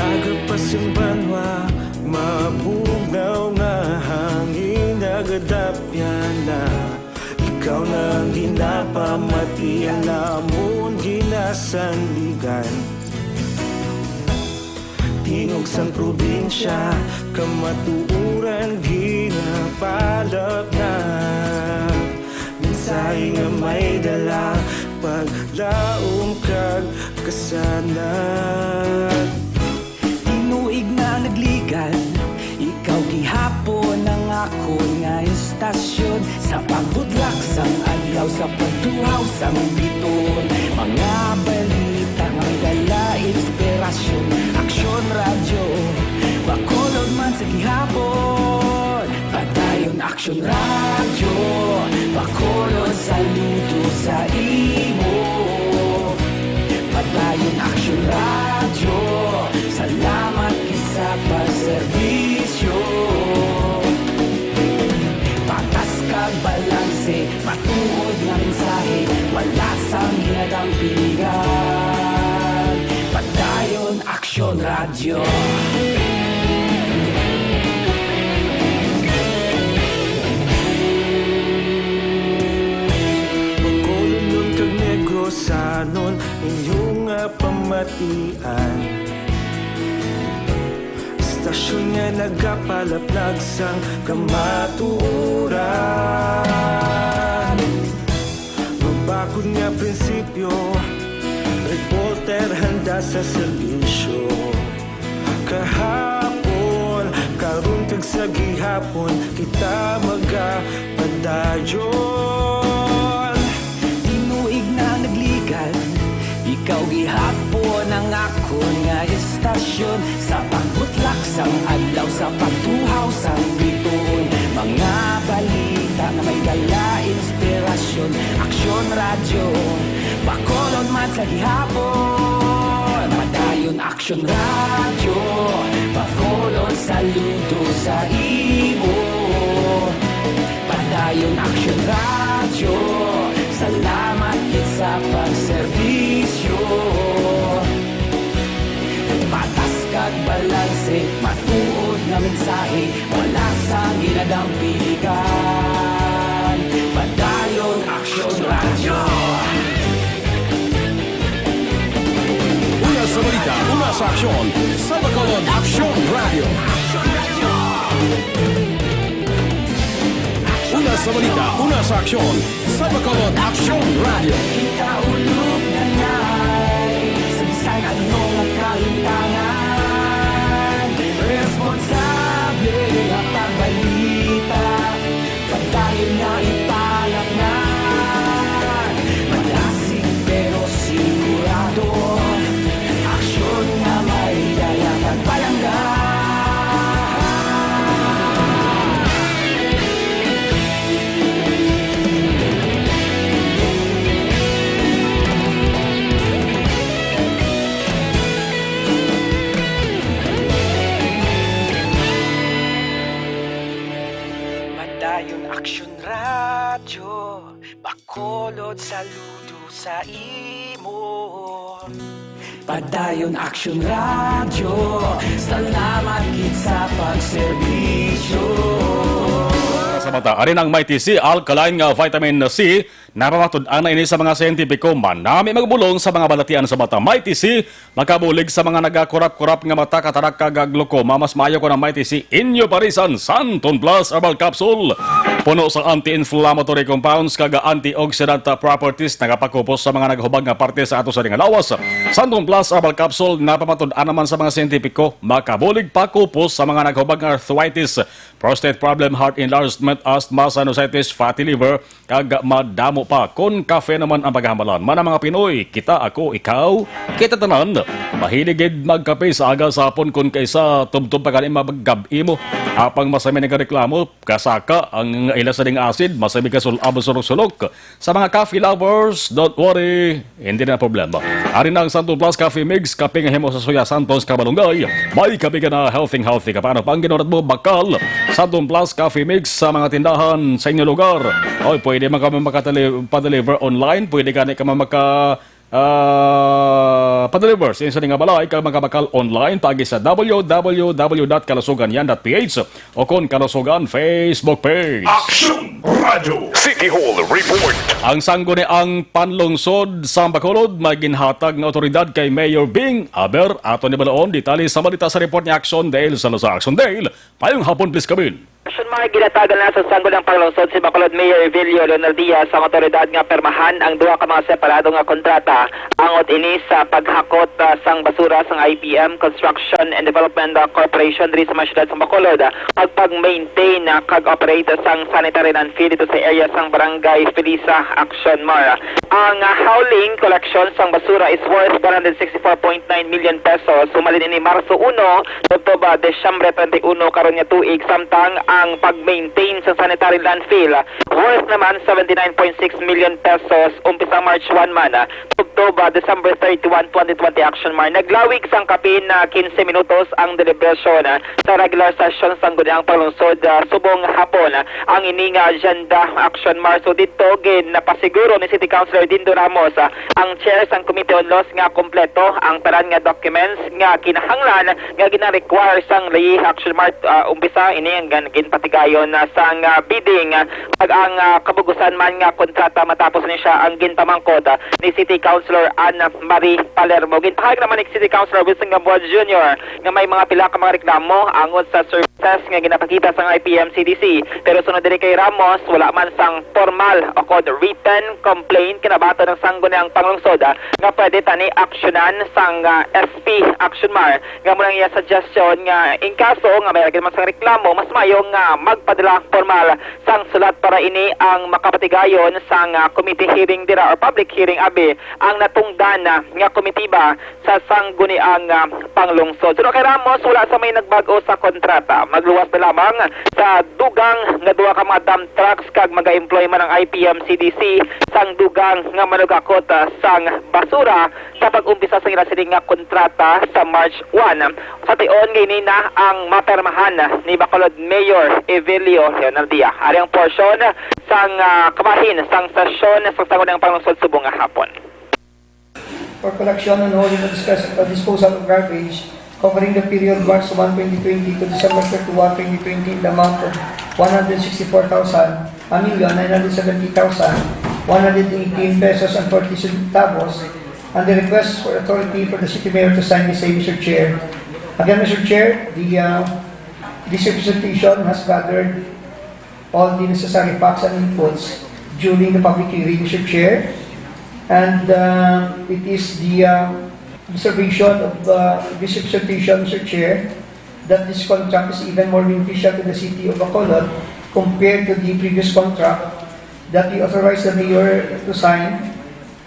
Aga pa sing banwa, mabugnaw nga hangin, nagadapyan na. Ikaw na ang ginapamati, ang amon ginasandigan. Tingog sang probinsya, kamatuoran ginapalapnag. Mensahe nga may dala, paglaom kag kasanag. Tinuig na nagligan, ikaw gihapon ang akon nga istasyon. Sa pagbutlak sang adlaw, sa pagtuhaw sang bituon, mga balita nga may dala inspirasyon. Aksyon Radyo, Bacolod man sa gihapon. Padayon Aksyon Radyo, Bacolod, saludo sa imo. Padayon Aksyon Radyo, salamat gid sa pagserbisyo. Patas kag balanse, matuod nga mensahe, wala sang ginadampingan. Padayon Aksyon Radyo. Bacolodnon kag Negrosanon, inyo nga pamatian. Istasyon nga nagapalaplag sang kamatuoran. Mabakod nga prinsipyo, reporter handa sa serbisyo. Kahapon, karon, kag sa gihapon, kita magapadayon. Tinuig na nagligan, ikaw gihapon ang akon nga istasyon. Sa pagbutlak sang adlaw, sa pagtuhaw sang bituon, mga balita nga may dala inspirasyon. Aksyon Radyo, Bacolod man sa gihapon. Padayon Aksyon Radyo, Bacolod, saludo sa imo. Padayon Aksyon Radyo, salamat gid sa pagserbisyo. Patas kag balanse, matuod nga mensahe, wala sang ginadampingan. Padayon Aksyon sa Bacolod, Aksyon Radio. Una sa balita, una sa aksyon sa Bacolod, Aksyon Radio. Kita ulog na ngay, sa bisan anong kalintangan, responsable nga pagbalita. Padayon nga ipalatnan, malasig pero sigurado. Aksyon nga may dala kag palangga. Padayon Aksyon Radyo, Bacolod, saludo sa imo. Padayon Aksyon Radyo, salamat gid sa pagserbisyo. Samanta, ari na ang Mighty C, alkaline nga vitamin C, napamatud-an na ini sa mga siyentipiko. Manami magbulong sa mga balatian sa mata. Mighty C, makabulig sa mga nagakurap-kurap nga mata, katarak, kag glaucoma. Mas maayo kon ang Mighty C inyo parisan. Santon Plus Herbal Capsule, puno sa anti-inflammatory compounds kag antioxidant properties, nagapakupos sa mga naghubag nga parte sa ato sa nga lawas. Santon Plus Herbal Capsule, napamatud-an naman sa mga siyentipiko, makabulig pakupos sa mga naghubag nga arthritis, prostate problem, heart enlargement, asthma, sinusitis, fatty liver, kag madamo pa. Kon kafe naman ang paghambalan, man ang mga Pinoy, kita, ako, ikaw, kita tanan, mahilig gid magkape sa aga, sa hapon, kon kaisa tubtob pa gani magab-i mo. Apang masami nagareklamo, kasaka ang ila sa ding acid, masami ka sul-ab, surok-sulok. Sa mga coffee lovers, don't worry, hindi na problema. Ari na ang Santon Plus Coffee Mix, kape nga himo sa soya, Santon, sa kamalunggay. May kape ka na, healthy, healthy ka pa. Ano pa ang ginurat mo? Bakal, Santon Plus Coffee Mix sa mga tindahan sa inyong lugar. Oy, pwede man kami makatali-, pa-deliver online, pwede gani ka man maka, ah, pa-deliver sa inyo sa nga balay kag mga bakal online, paagi sa w w w dot kalusugan yan dot p h o kon Kalusugan Facebook page. Aksyon Radyo City Hall Report. Ang sangguniang panlungsod sa Bacolod may ginhatag nga awtoridad kay Mayor Bing Aber. Aton ibaloon detalye sa balita sa report ni Action Dale Salazar. Action Dale, mayong hapon, please come in. Action Mar, ginhatagan na sa sangguniang panlungsod si Bacolod Mayor Evelio Leonel Diaz ang awtoridad nga permahan ang duha ka mga separado nga kontrata. Angot ini sa paghakot, ah, sang basura sang I P M Construction and Development, ah, Corporation diri sa mga syudad sa Bacolod, ah, pagpag-maintain, ah, kag operate sang sanitary landfill dito sa area sang Barangay Felisa, Action Mar. Ang, ah, hauling koleksyon sang basura is worth one hundred sixty-four point nine million pesos. Sumalin ini Marso uno, tubtob, ah, Disyembre treinta y uno karon nga tuig, samtang ang pag-maintain sa sanitary landfill worth naman seventy-nine point six million pesos, umpisa March one man, ah, tubtob, ah, December thirty-one, twenty twenty, Action Mar. Naglawig sang kapin na quince minutos ang deliberasyon, ah, sa regular session sang Sangguniang Panlungsod, ah, subong hapon, ah, ang ini nga agenda, Action Mar. So, didto ginapasiguro ni City Councilor Dindo Ramos, ah, ang chair sang Committee on Laws, nga kompleto ang tanan nga documents nga kinahanglan nga gina-require sang layi, Action Mar. Ah, umpisa ini ang gan-, ginpatigayon na sang, ah, bidding, ah, kag ang, ah, kabug-usan man nga kontrata. Matapos ni siya ang ginpamangkot, ah, ni City Councilor Ann Marie Palermo. Ginpahayag naman ni City Councilor Wilson Gamboa Junior nga may mga pila ka mga reklamo angot sa services nga ginapakita sang I P M C D C. Pero sunod diri kay Ramos, wala man sang formal o kon written complaint kinabaton ang Sangguniang Panglungsod, ah, nga pwede tani aksyonan sang, ah, S P, Action Mar. Nga mao ang iya suggestion nga in kaso nga may lagi naman sang reklamo, mas maayo nga magpadala formal sang sulat para ini ang makapatigayon sang, ah, committee hearing dira or public hearing abi ang natungdan, ah, nga komitiba sa Sangguniang, ah, Panglungsod. Suno kay Ramos, wala sa may nagbag-o sa kontrata. Magluwas na lamang sa dugang nga duha ka mga dump trucks kag mag-employ man ang I P M C D C sang dugang nga manugakot, ah, sang basura sa pag-umpisa sa ila sini nga kontrata sa March one. Sa tion nga ini na ang mapermahan ni Bacolod Mayor Evelio Leonel Dia. Ari ang porsyon sang, ah, kabahin sang sesyon sa Sangguniang Panglungsod subong nga hapon. For collection and hauling of discuss-, uh, disposal of garbage covering the period March one, twenty twenty to December thirty-one, twenty twenty, in the amount of one hundred sixty-four thousand, a million nine hundred seventy thousand, one hundred eighteen pesos and forty centavos, and the request for authority for the city mayor to sign the same, Mister Chair. Again, Mister Chair, the, uh, this representation has gathered all the necessary facts and inputs during the public hearing, Mister Chair. And, uh, it is the, uh, observation of, uh, this representation, Mister Chair, that this contract is even more beneficial to the city of Bacolod compared to the previous contract that we authorized the mayor to sign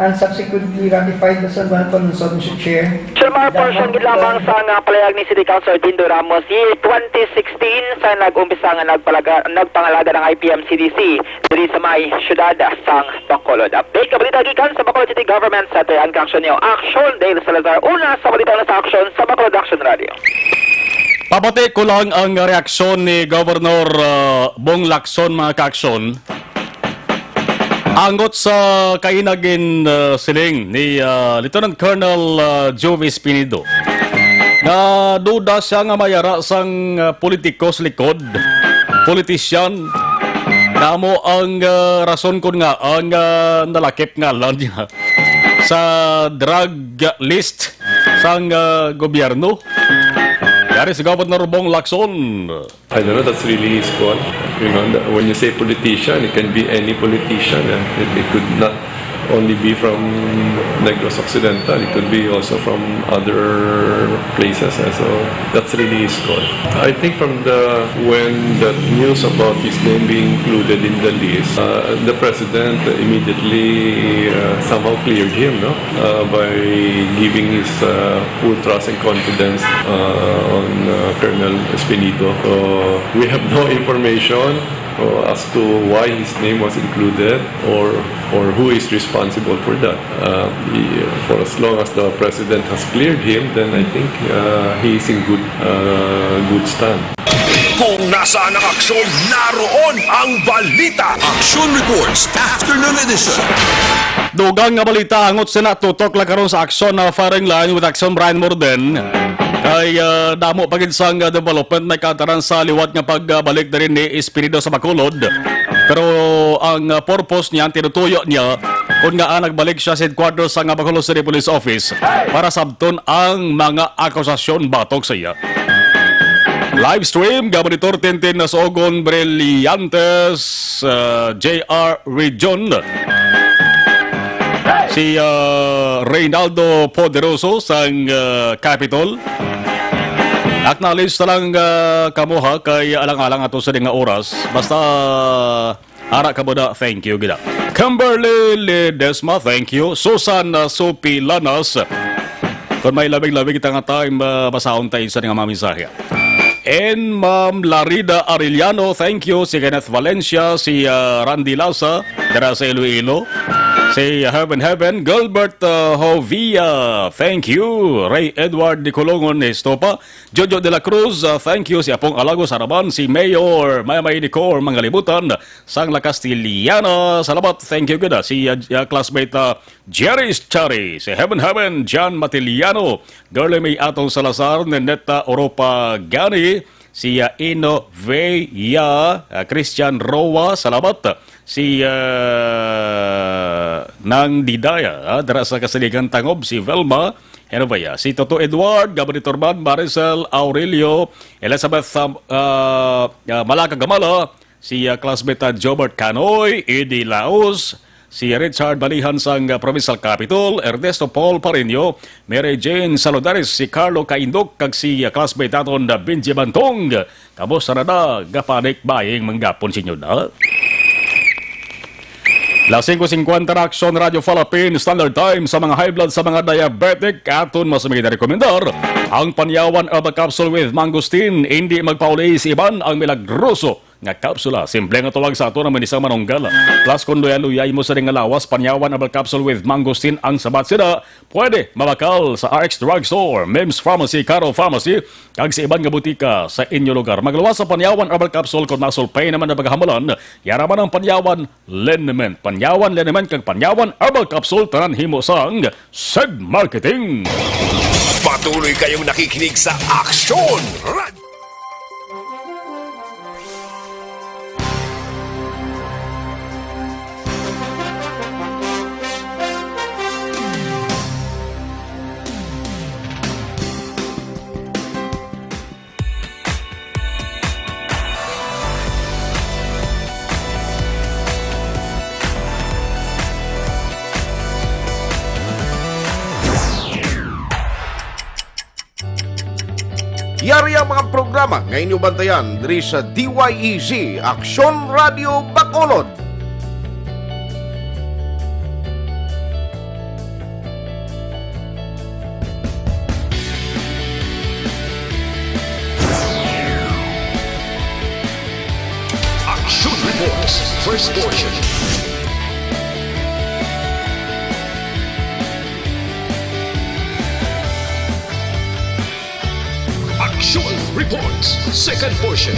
and subsequently ratified the San Juan Convention, Mister Chair. Sir Mar, portion gid lamang sa nga palayag ni City Councilor Dindo Ramos, year twenty sixteen sa nag-umpisa nga nagpalaga-, nagpangalaga ng I P M C D C diri sa may siyudad sang Bacolod. Update ka balita gikan sa Bacolod City Government Center. Ang kaaksyon niyo, Aksyon Dale Salazar. Una sa balita na sa Aksyon sa Bacolod Aksyon Radio. Pabati ko lang ang reaksyon ni Governor, uh, Bong Lacson, mga kaaksyon. Angot sa kainagin, uh, siling ni, uh, Lieutenant Colonel, uh, Jove Espinido, nga duda siya nga may ara sang, uh, politiko sa likod, politician. Kamo ang, uh, rason kon ngaa ang, uh, nalakip ngalan niya sa drug list sang, uh, gobyerno. Yari si Governor Bong Lacson. I don't know, that's really his call. You know, the, when you say politician, it can be any politician. Eh. It, it could not only be from Negros Occidental, it could be also from other places. Eh. So that's really his call. I think from the, when the news about his name being included in the list, uh, the president immediately, uh, somehow cleared him, no? Uh, by giving his, uh, full trust and confidence, uh, on, uh, Colonel Espinido. So, we have no information, uh, as to why his name was included or, or who is responsible for that. Uh, he, for as long as the president has cleared him, then I think, uh, he is in good, uh, good stand. Kung nasaan ang aksyon, naroon ang balita. Action Reports, Afternoon Edition. Dugang nga balita, angot sina tutok lang karon sa Aksyon na Firing Line with Aksyon Brian Morden. Kay, ah, damo pa gid sang, ah, development may kaataran sa liwat nga pagbalik diri ni Espinido sa Bacolod. Pero ang, ah, purpose niya, ang tinutuyo niya, kung nga, ah, nagbalik siya sa headquarters sa nga Bacolod City Police Office para sabton ang mga akusasyon batok sa iya. Live stream, Gabanitor Tintin Nasugon Brillantes, ah, J R Region. Si, ah, Reynaldo Poderoso sang, ah, Capitol. Acknowledge na lang, ah, kamo ha, kay alang-alang ato sa nga oras. Basta ara ka ba na? Thank you, gina. Kimberly Ledesma, thank you. Susan, ah, Sopi Lanas. Kung may labing-labing kita nga time, ah, basahon tayo sa nga mga mensahe. And Ma'am Larida Arellano, thank you. Si Kenneth Valencia, si, ah, Randy Lasa, dira sa Iloilo. Si Heaven Heaven, Gilbert, ah, Jovia, thank you. Ray Edward Dicolongon Estopa, Jojo de la Cruz, ah, thank you. Si Apong Alagos Araban, si Mayor Maymay Decor Mangalibutan, sang La Castellana, salamat, thank you gid, ah. Si, ah, ah, classmate, ah, Jerry Chari, si Heaven Heaven, John Matiliano, Girly May Atong Salazar, Neneta Oropa Gani, si, ah, Ino Vea, ah, Christian Roa, salamat. Si, ah, Nang Didaya, ah, dira sa Kasiligan Tangob, si Velma, ano ba ya? Si Toto Edward, Gabri Turban, Maricel, Aurelio, Elizabeth, um, ah, ah, Malaka Gamala, si, ah, classmate, ah, Jobert Canoy, Eddie Laos, si Richard Balihan sang, ah, Provincial Capitol, Ernesto Paul Pareño, Mary Jane Saludares, si Carlo Kaindok, kag si, ah, classmate naton na Benji Bantong. Kamusta na da? Gapanik baying manggapon sinyo na? Las singko singkwenta na Aksyon Radio Philippine Standard Time sa mga high blood, sa mga diabetic, aton mas may rekomendar ang Panyawan Herbal Capsule with Mangosteen. Hindi magpauli si Iban ang milagroso nga kapsula. Simple nga tawag sa ato na may isang manunggal. Plus, kung luyay-luyay mo sa nga lawas, Panyawan Herbal Capsule with Mangosteen ang sabat sila. Pwede mabakal sa R X Drugstore, Mims Pharmacy, Caro Pharmacy, kag sa iban nga butika sa inyo lugar. Magluwas sa Panyawan Herbal Capsule kung masulpay naman ang pagkahamulan. Yara man ang Panyawan Liniment. Panyawan Liniment kag Panyawan Herbal Capsule, tanan himo sang Seg Marketing. Patuloy kayong nakikinig sa Aksyon Radio. Yari ang mga programa nga inyo bantayan diri sa D Y E Z, Aksyon Radio Bacolod. Action Reports, first portion. Action Reports, second portion.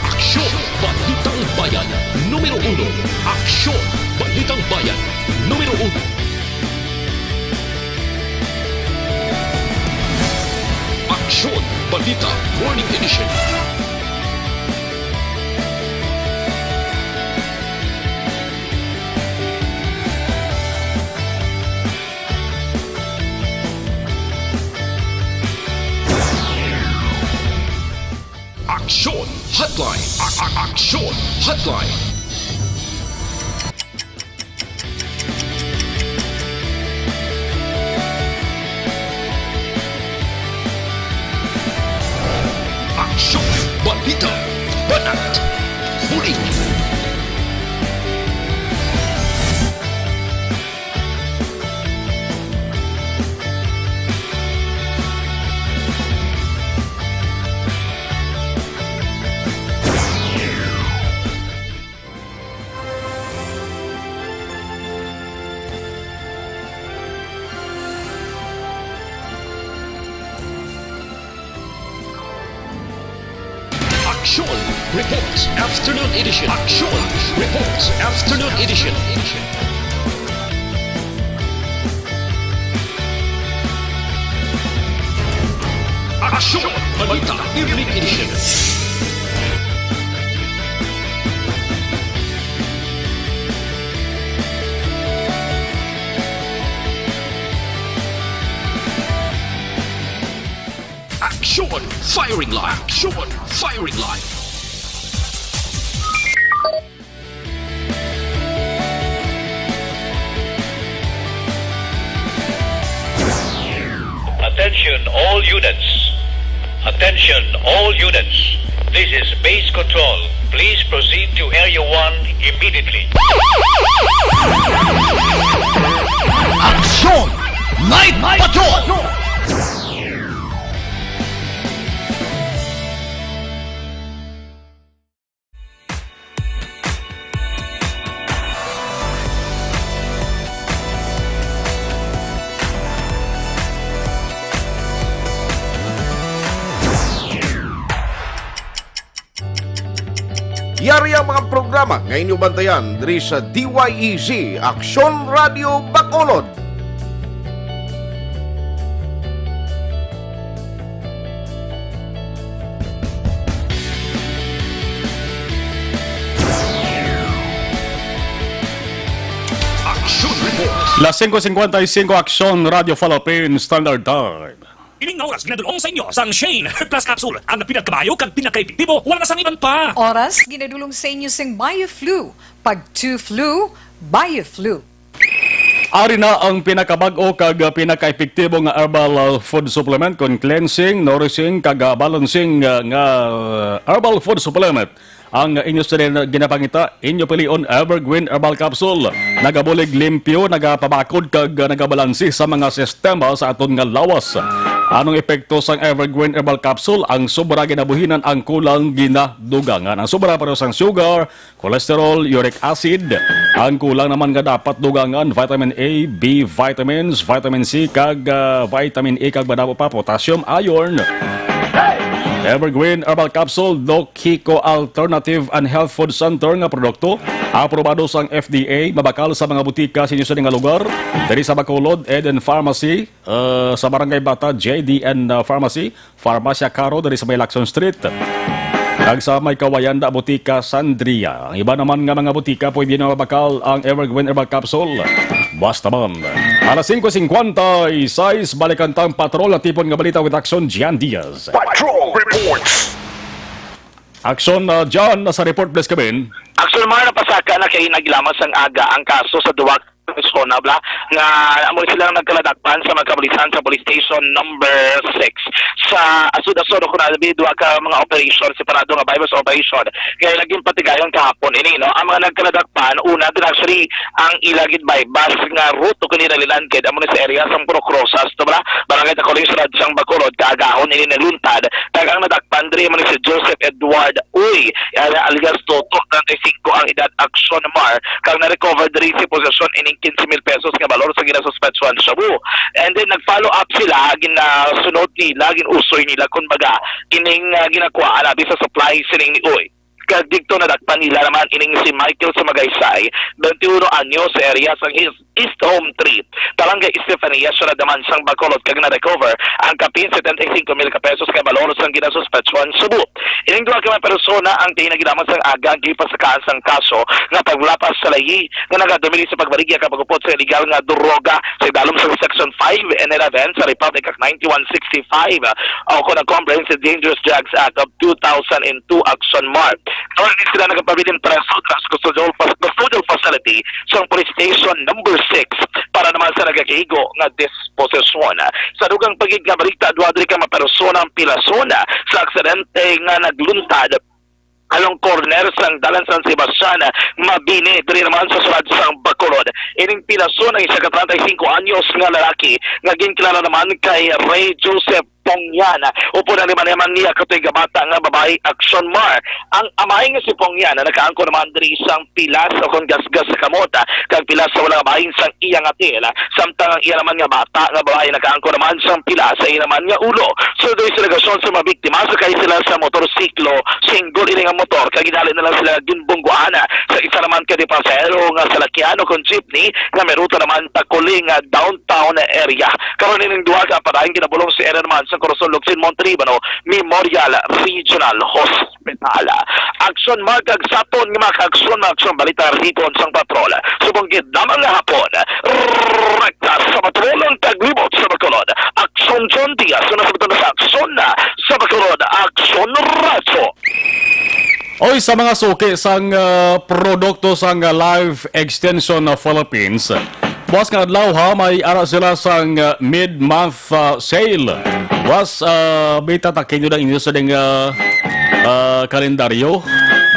Aksyon, Balitang Bayan, numero uno. Aksyon, Balitang Bayan, numero uno. Aksyon, Balita, Morning Edition. Aksyon Hotline. A- a- Aksyon Hotline. Aksyon, balita, banat, bulig. Aksyon Reports Afternoon Edition. Aksyon Reports Afternoon Edition. Aksyon Balita Evening Edition. Aksyon Firing Line. Aksyon Firing Line. Attention all units. Attention all units. This is base control. Please proceed to Area one immediately. Aksyon! Night Patrol! Yari ang mga programa nga inyo bantayan diri sa D Y E Z, Aksyon Radio Bacolod. Action Report. Las singko singkwenta y singko, Aksyon Radio Philippine Standard Time. Ining nga oras ginadul-ong sa inyo sang Shane Plus Capsule, ang pinagkabayo kag pinakaepektibo, wala na sang iban pa. Oras ginadul-ong sa inyo sing Bioflu, pag two flu, Bioflu. Ari na ang pinakabag-o kag pinakaepektibo nga herbal, uh, food supplement kon cleansing, nourishing, kag, uh, balancing, uh, nga, uh, herbal food supplement. Ang inyo sila ginapangita, inyo pilion Evergreen Herbal Capsule. Nagabulig limpyo, nagapabakod kag, uh, nagabalansi sa mga sistema sa aton nga lawas. Anong epekto sang Evergreen Herbal Capsule? Ang sobra ginabuhinan, ang kulang ginadugangan. Ang sobra pareho sang sugar, cholesterol, uric acid. Ang kulang naman nga dapat dugangan, vitamin A, B vitamins, vitamin C, kag, ah, vitamin E, kag madamo pa, potassium, iron. Evergreen Herbal Capsule, Doc Kiko Alternative and Health Food Center nga produkto. Aprobado sang F D A, mabakal sa mga butika sa inyo sini nga lugar. Diri sa Bacolod, Eden Pharmacy, ah, sa Barangay Bata, J D N, ah, Pharmacy. Farmacia Caro diri sa may Lacson Street, kag sa may Kawayan da Botica Sandria. Ang iba naman nga mga botika, pwede na mabakal ang Evergreen Herbal Capsule. Basta man. Alas singko singkwenta y seis, balikan tang patrol, natipon nga balita with Action, Gian Diaz. Patrol Reports. Action, uh, John, sa report, please, Kevin. Action, mga napasaka na kay hinaglamas ang aga ang kaso sa duwa persona bala nga amo sila ang nagkaladakpan sa mga kapulisan sa Police Station Number Six sa Asod-Asod, o kung ano, duha ka mga operation, separado nga buy-bust operation, kay naging patigayon kahapon ini, no? Ang mga nagkaladakpan, una, din actually ang ila gid buy-bust nga route o kini nalilandkid amo ni sa area sang Purok Rosas, to bala, Barangay Taculing, Siyudad sang Bacolod, kaagahon ini naluntad, kag ang nadakpan diri amo ni si Joseph Edward Uy, alias Toto, treinta y cinco ang edad, Action Mar, kag na-recover diri si posesyon ining quince mil pesos nga balor sa ginasuspetsuhan shabu. And then nag-follow up sila, ginasunod nila, gin-usoy nila, kumbaga, ining, ah, ginakuha abi sa supply sining ni Uy. Kag didto nadakpan nila naman ining si Michael sa Magaysay, twenty-uno anyos, sa area sang East, East Home Three, Barangay Estefania, siyudad naman sang Bacolod, kag na-recover ang kapin setenta y cinco mil ka pesos nga balor sang ginasuspetsuhan shabu. Ining duha ka mga persona ang tingin ginamang sang aga ang gipasakaan sang kaso nga paglapas sa layi nga nagadomili sa pagbaligya kag pagupot sa illegal nga droga sa idalom sa Section five and eleven sa Republic Act ninety-one sixty-five, o kon ang Comprehensive Dangerous Drugs Act of two thousand and two, Action Mar. Karon, ini sila nagapabilin preso sa custodial fa-, custodial facility sa Police Station Number Six para naman sa nagakaigo nga disposisyon. Sa dugang pa gid nga balita, duha diri ka mga persona ang pilason sa aksidente nga nagluntad along corner sang Dalan San Sebastian, Mabini, diri naman sa siyudad sang Bacolod. Ining pilason ang isa ka treinta y cinco anyos nga lalaki nga ginkilala naman kay Ray Joseph Pongyan, upod ang lima naman niya ka tuig nga bata nga babayi, Action Mar. Ang amay nga si Pongyan nakaangkon naman diri sang pilas o kon gasgas sa kamot, kag pilas sa wala nga bahin sang iya nga tiil, samtang ang iya naman nga bata nga babayi nakaangkon naman sang pilas sa iya naman nga ulo. Suroy sa alegasyon sa mga biktima, sakay sila sa motorsiklo, single ini nga motor, kag ginhali na lang sila ginbungguan sa isa naman ka di pasahero nga salakyan o kon jeepney nga may ruta naman Taculing, ah, downtown area. Karon, ining duha ka padayon ginabulong sa area naman sa Corazon, Locsin, Monte Libano Memorial Regional Hospital. Action Mar kag Saton nga mga kaaksyon, mga aksyon balita, ripon sang patrol. Subong gid lamang nga hapon, rekta sa Bacolod kag libot sa Bacolod. Action John Diaz, una sa butang sa Action na sa Bacolod, Action Radyo. Oy, sa mga suki sang, ah, produkto sang, ah, Life Extension na Philippines, buwas nga adlaw ha, may ara sila sang, ah, mid-month, ah, sale. Buwas, ah, bitatakay nyo na inyo sa ding, ah, ah, kalendaryo.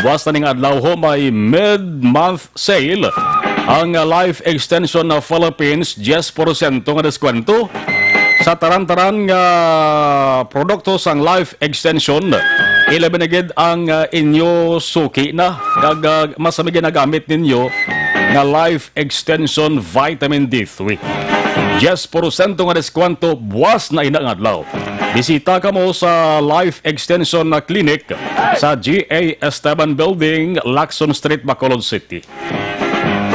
Buwas na ning adlaw ho, may mid-month sale ang, ah, Life Extension na Philippines, diyes porsyento nga deskwento sa taran-taran nga produkto sang Life Extension. Ilabi na gid ang, ah, inyo suki na kag, ah, masami ginagamit ninyo nga Life Extension Vitamin D three. Diyes porsyento nga deskwento buwas na ina nga adlaw. Bisita kamo sa Life Extension na Clinic sa G A Esteban Building, Lacson Street, Bacolod City.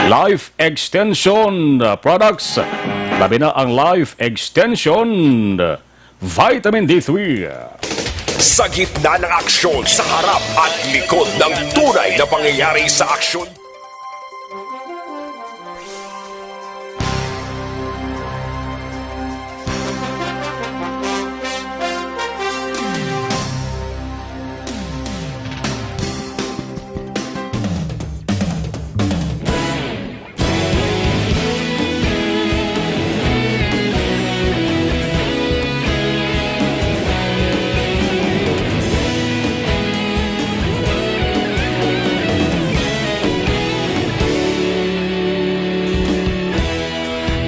Life Extension Products. Labi na ang Life Extension Vitamin D three. Sa gitna ng aksyon, sa harap at likod ng tunay na pangyayari sa aksyon.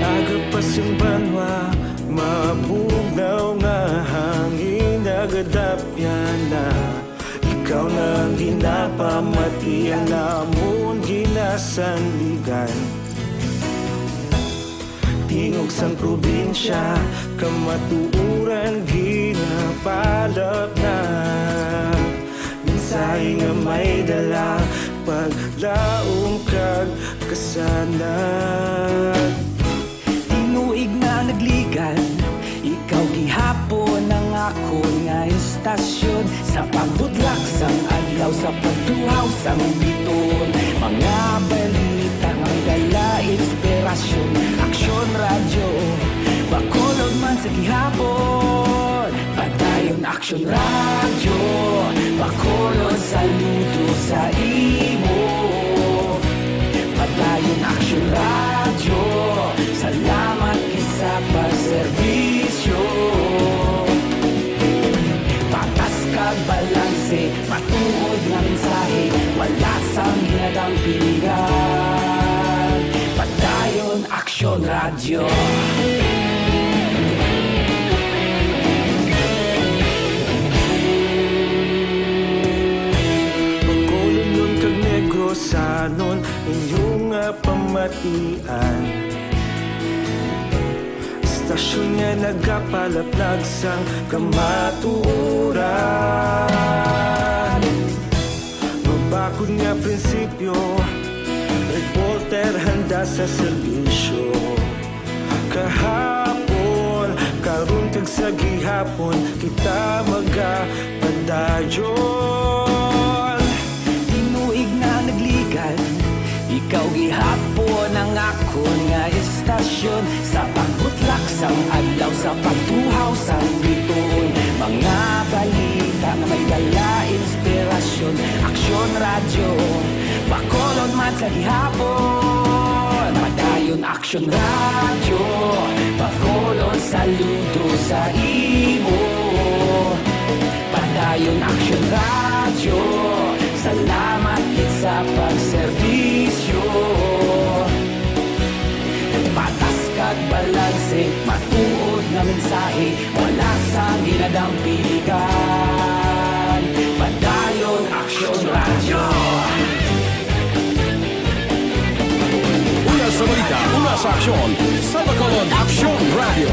Agapas ang banwa, mabugnaw nga hangin, nagadapyan na. Ikaw na ang ginapamati, ang amon ginasandigan. Tingog sang probinsya, kamatuoran ginapalapnag. Mensahe nga may dala, paglaom kag kasanag. Tinuig na nagligan, ikaw gihapon ang akon nga istasyon. Sa pagbudlak sang adlaw, sa pagtuhaw sang biton, mga balita nga may dala inspirasyon. Aksyon Radyo, Bacolod man sa gihapon. Padayon Aksyon Radyo, Bacolod, saludo sa imo. Padayon Aksyon Radyo, Bacolodnon kag Negrosanon, inyo nga pamatian. Istasyon nga nagapalaplag sang kamatuoran. Mabakod nga prinsipyo, reporter handa sa serbisyo. Kahapon, karon kag sa gihapon, kita magapadayon. Tinuig na nagligad, ikaw gihapon ang akon nga istasyon. Sa pagbutlak sang adlaw, sa pagtuhaw sang bituon, mga balita nga may dala inspirasyon. Aksyon Radyo, Bacolod man sa gihapon. Padayon Aksyon Radyo, Bacolod, saludo sa imo. Padayon Aksyon Radyo, salamat gid sa pagserbisyo. Patas kag balanse, matuod nga mensahe, wala sang ginadampiligan. Padayon Aksyon Radyo. Una sa balita, una sa aksyon, sa Bacolod Aksyon Radyo.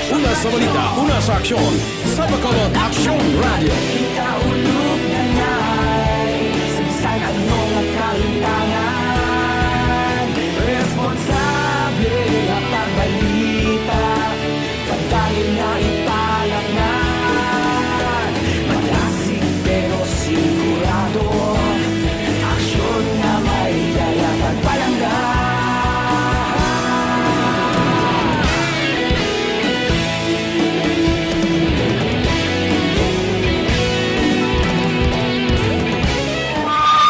Una sa balita, una sa aksyon, sa Bacolod Aksyon Radyo. Kita ulog na nay, sa bisan ano nga kalintangan, responsable nga pagbalita. Padayon nga ipalatnan, malasig pero sigurado. Aksyon nga may dala pagpalangga.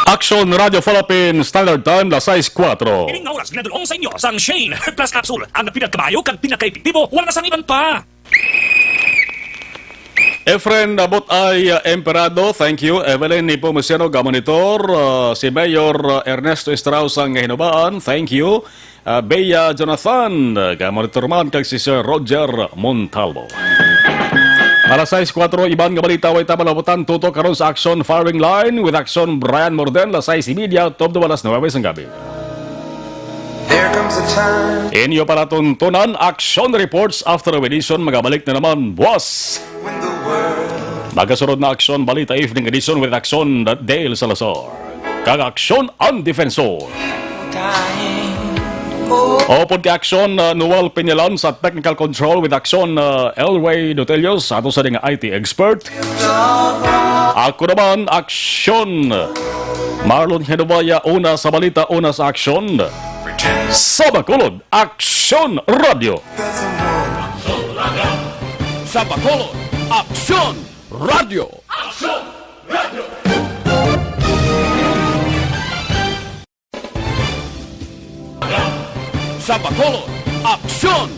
Aksyon Radio Philippines, Standard Time, las sais kuwatro. Ining nga oras ginadul-ong sa inyo sang Shane Heart Plus Capsule, ang pinakamayo kag pinakaepektibo, wala na sang iban pa. Efren Abot ay, uh, Emperado, thank you. Evelyn Nepomuceno, ga-monitor. Uh, si Mayor, uh, Ernesto Estrao sang Hinubaan, thank you. Uh, Bea Jonathan, uh, ga-monitor man, kag si Sir Roger Montalvo. Alas sais kuwatro, iban nga balita, way ta malabutan, tutok karon sa Aksyon Firing Line with Aksyon Brian Morden, las sais y media, tubtob alas nuwebe sang gabi. There comes a time. Inyo palatuntunan, Aksyon Reports Afternoon Edition, magabalik na naman buwas. When the world. Magasunod na Aksyon Balita Evening Edition with Aksyon Dale Salazar kag Aksyon Ang Defensor. Time. Oh. Upod kay Aksyon, uh, Noel Peñalon sa technical control with Aksyon, uh, Elway Dotelios, ato sa ding I T expert. Ako naman, Aksyon Marlon Hinubaya, una sa balita, una sa aksyon. Sa Bacolod, Aksyon Radio. Sa Bacolod, Aksyon Radio. Sa Bacolod, Aksyon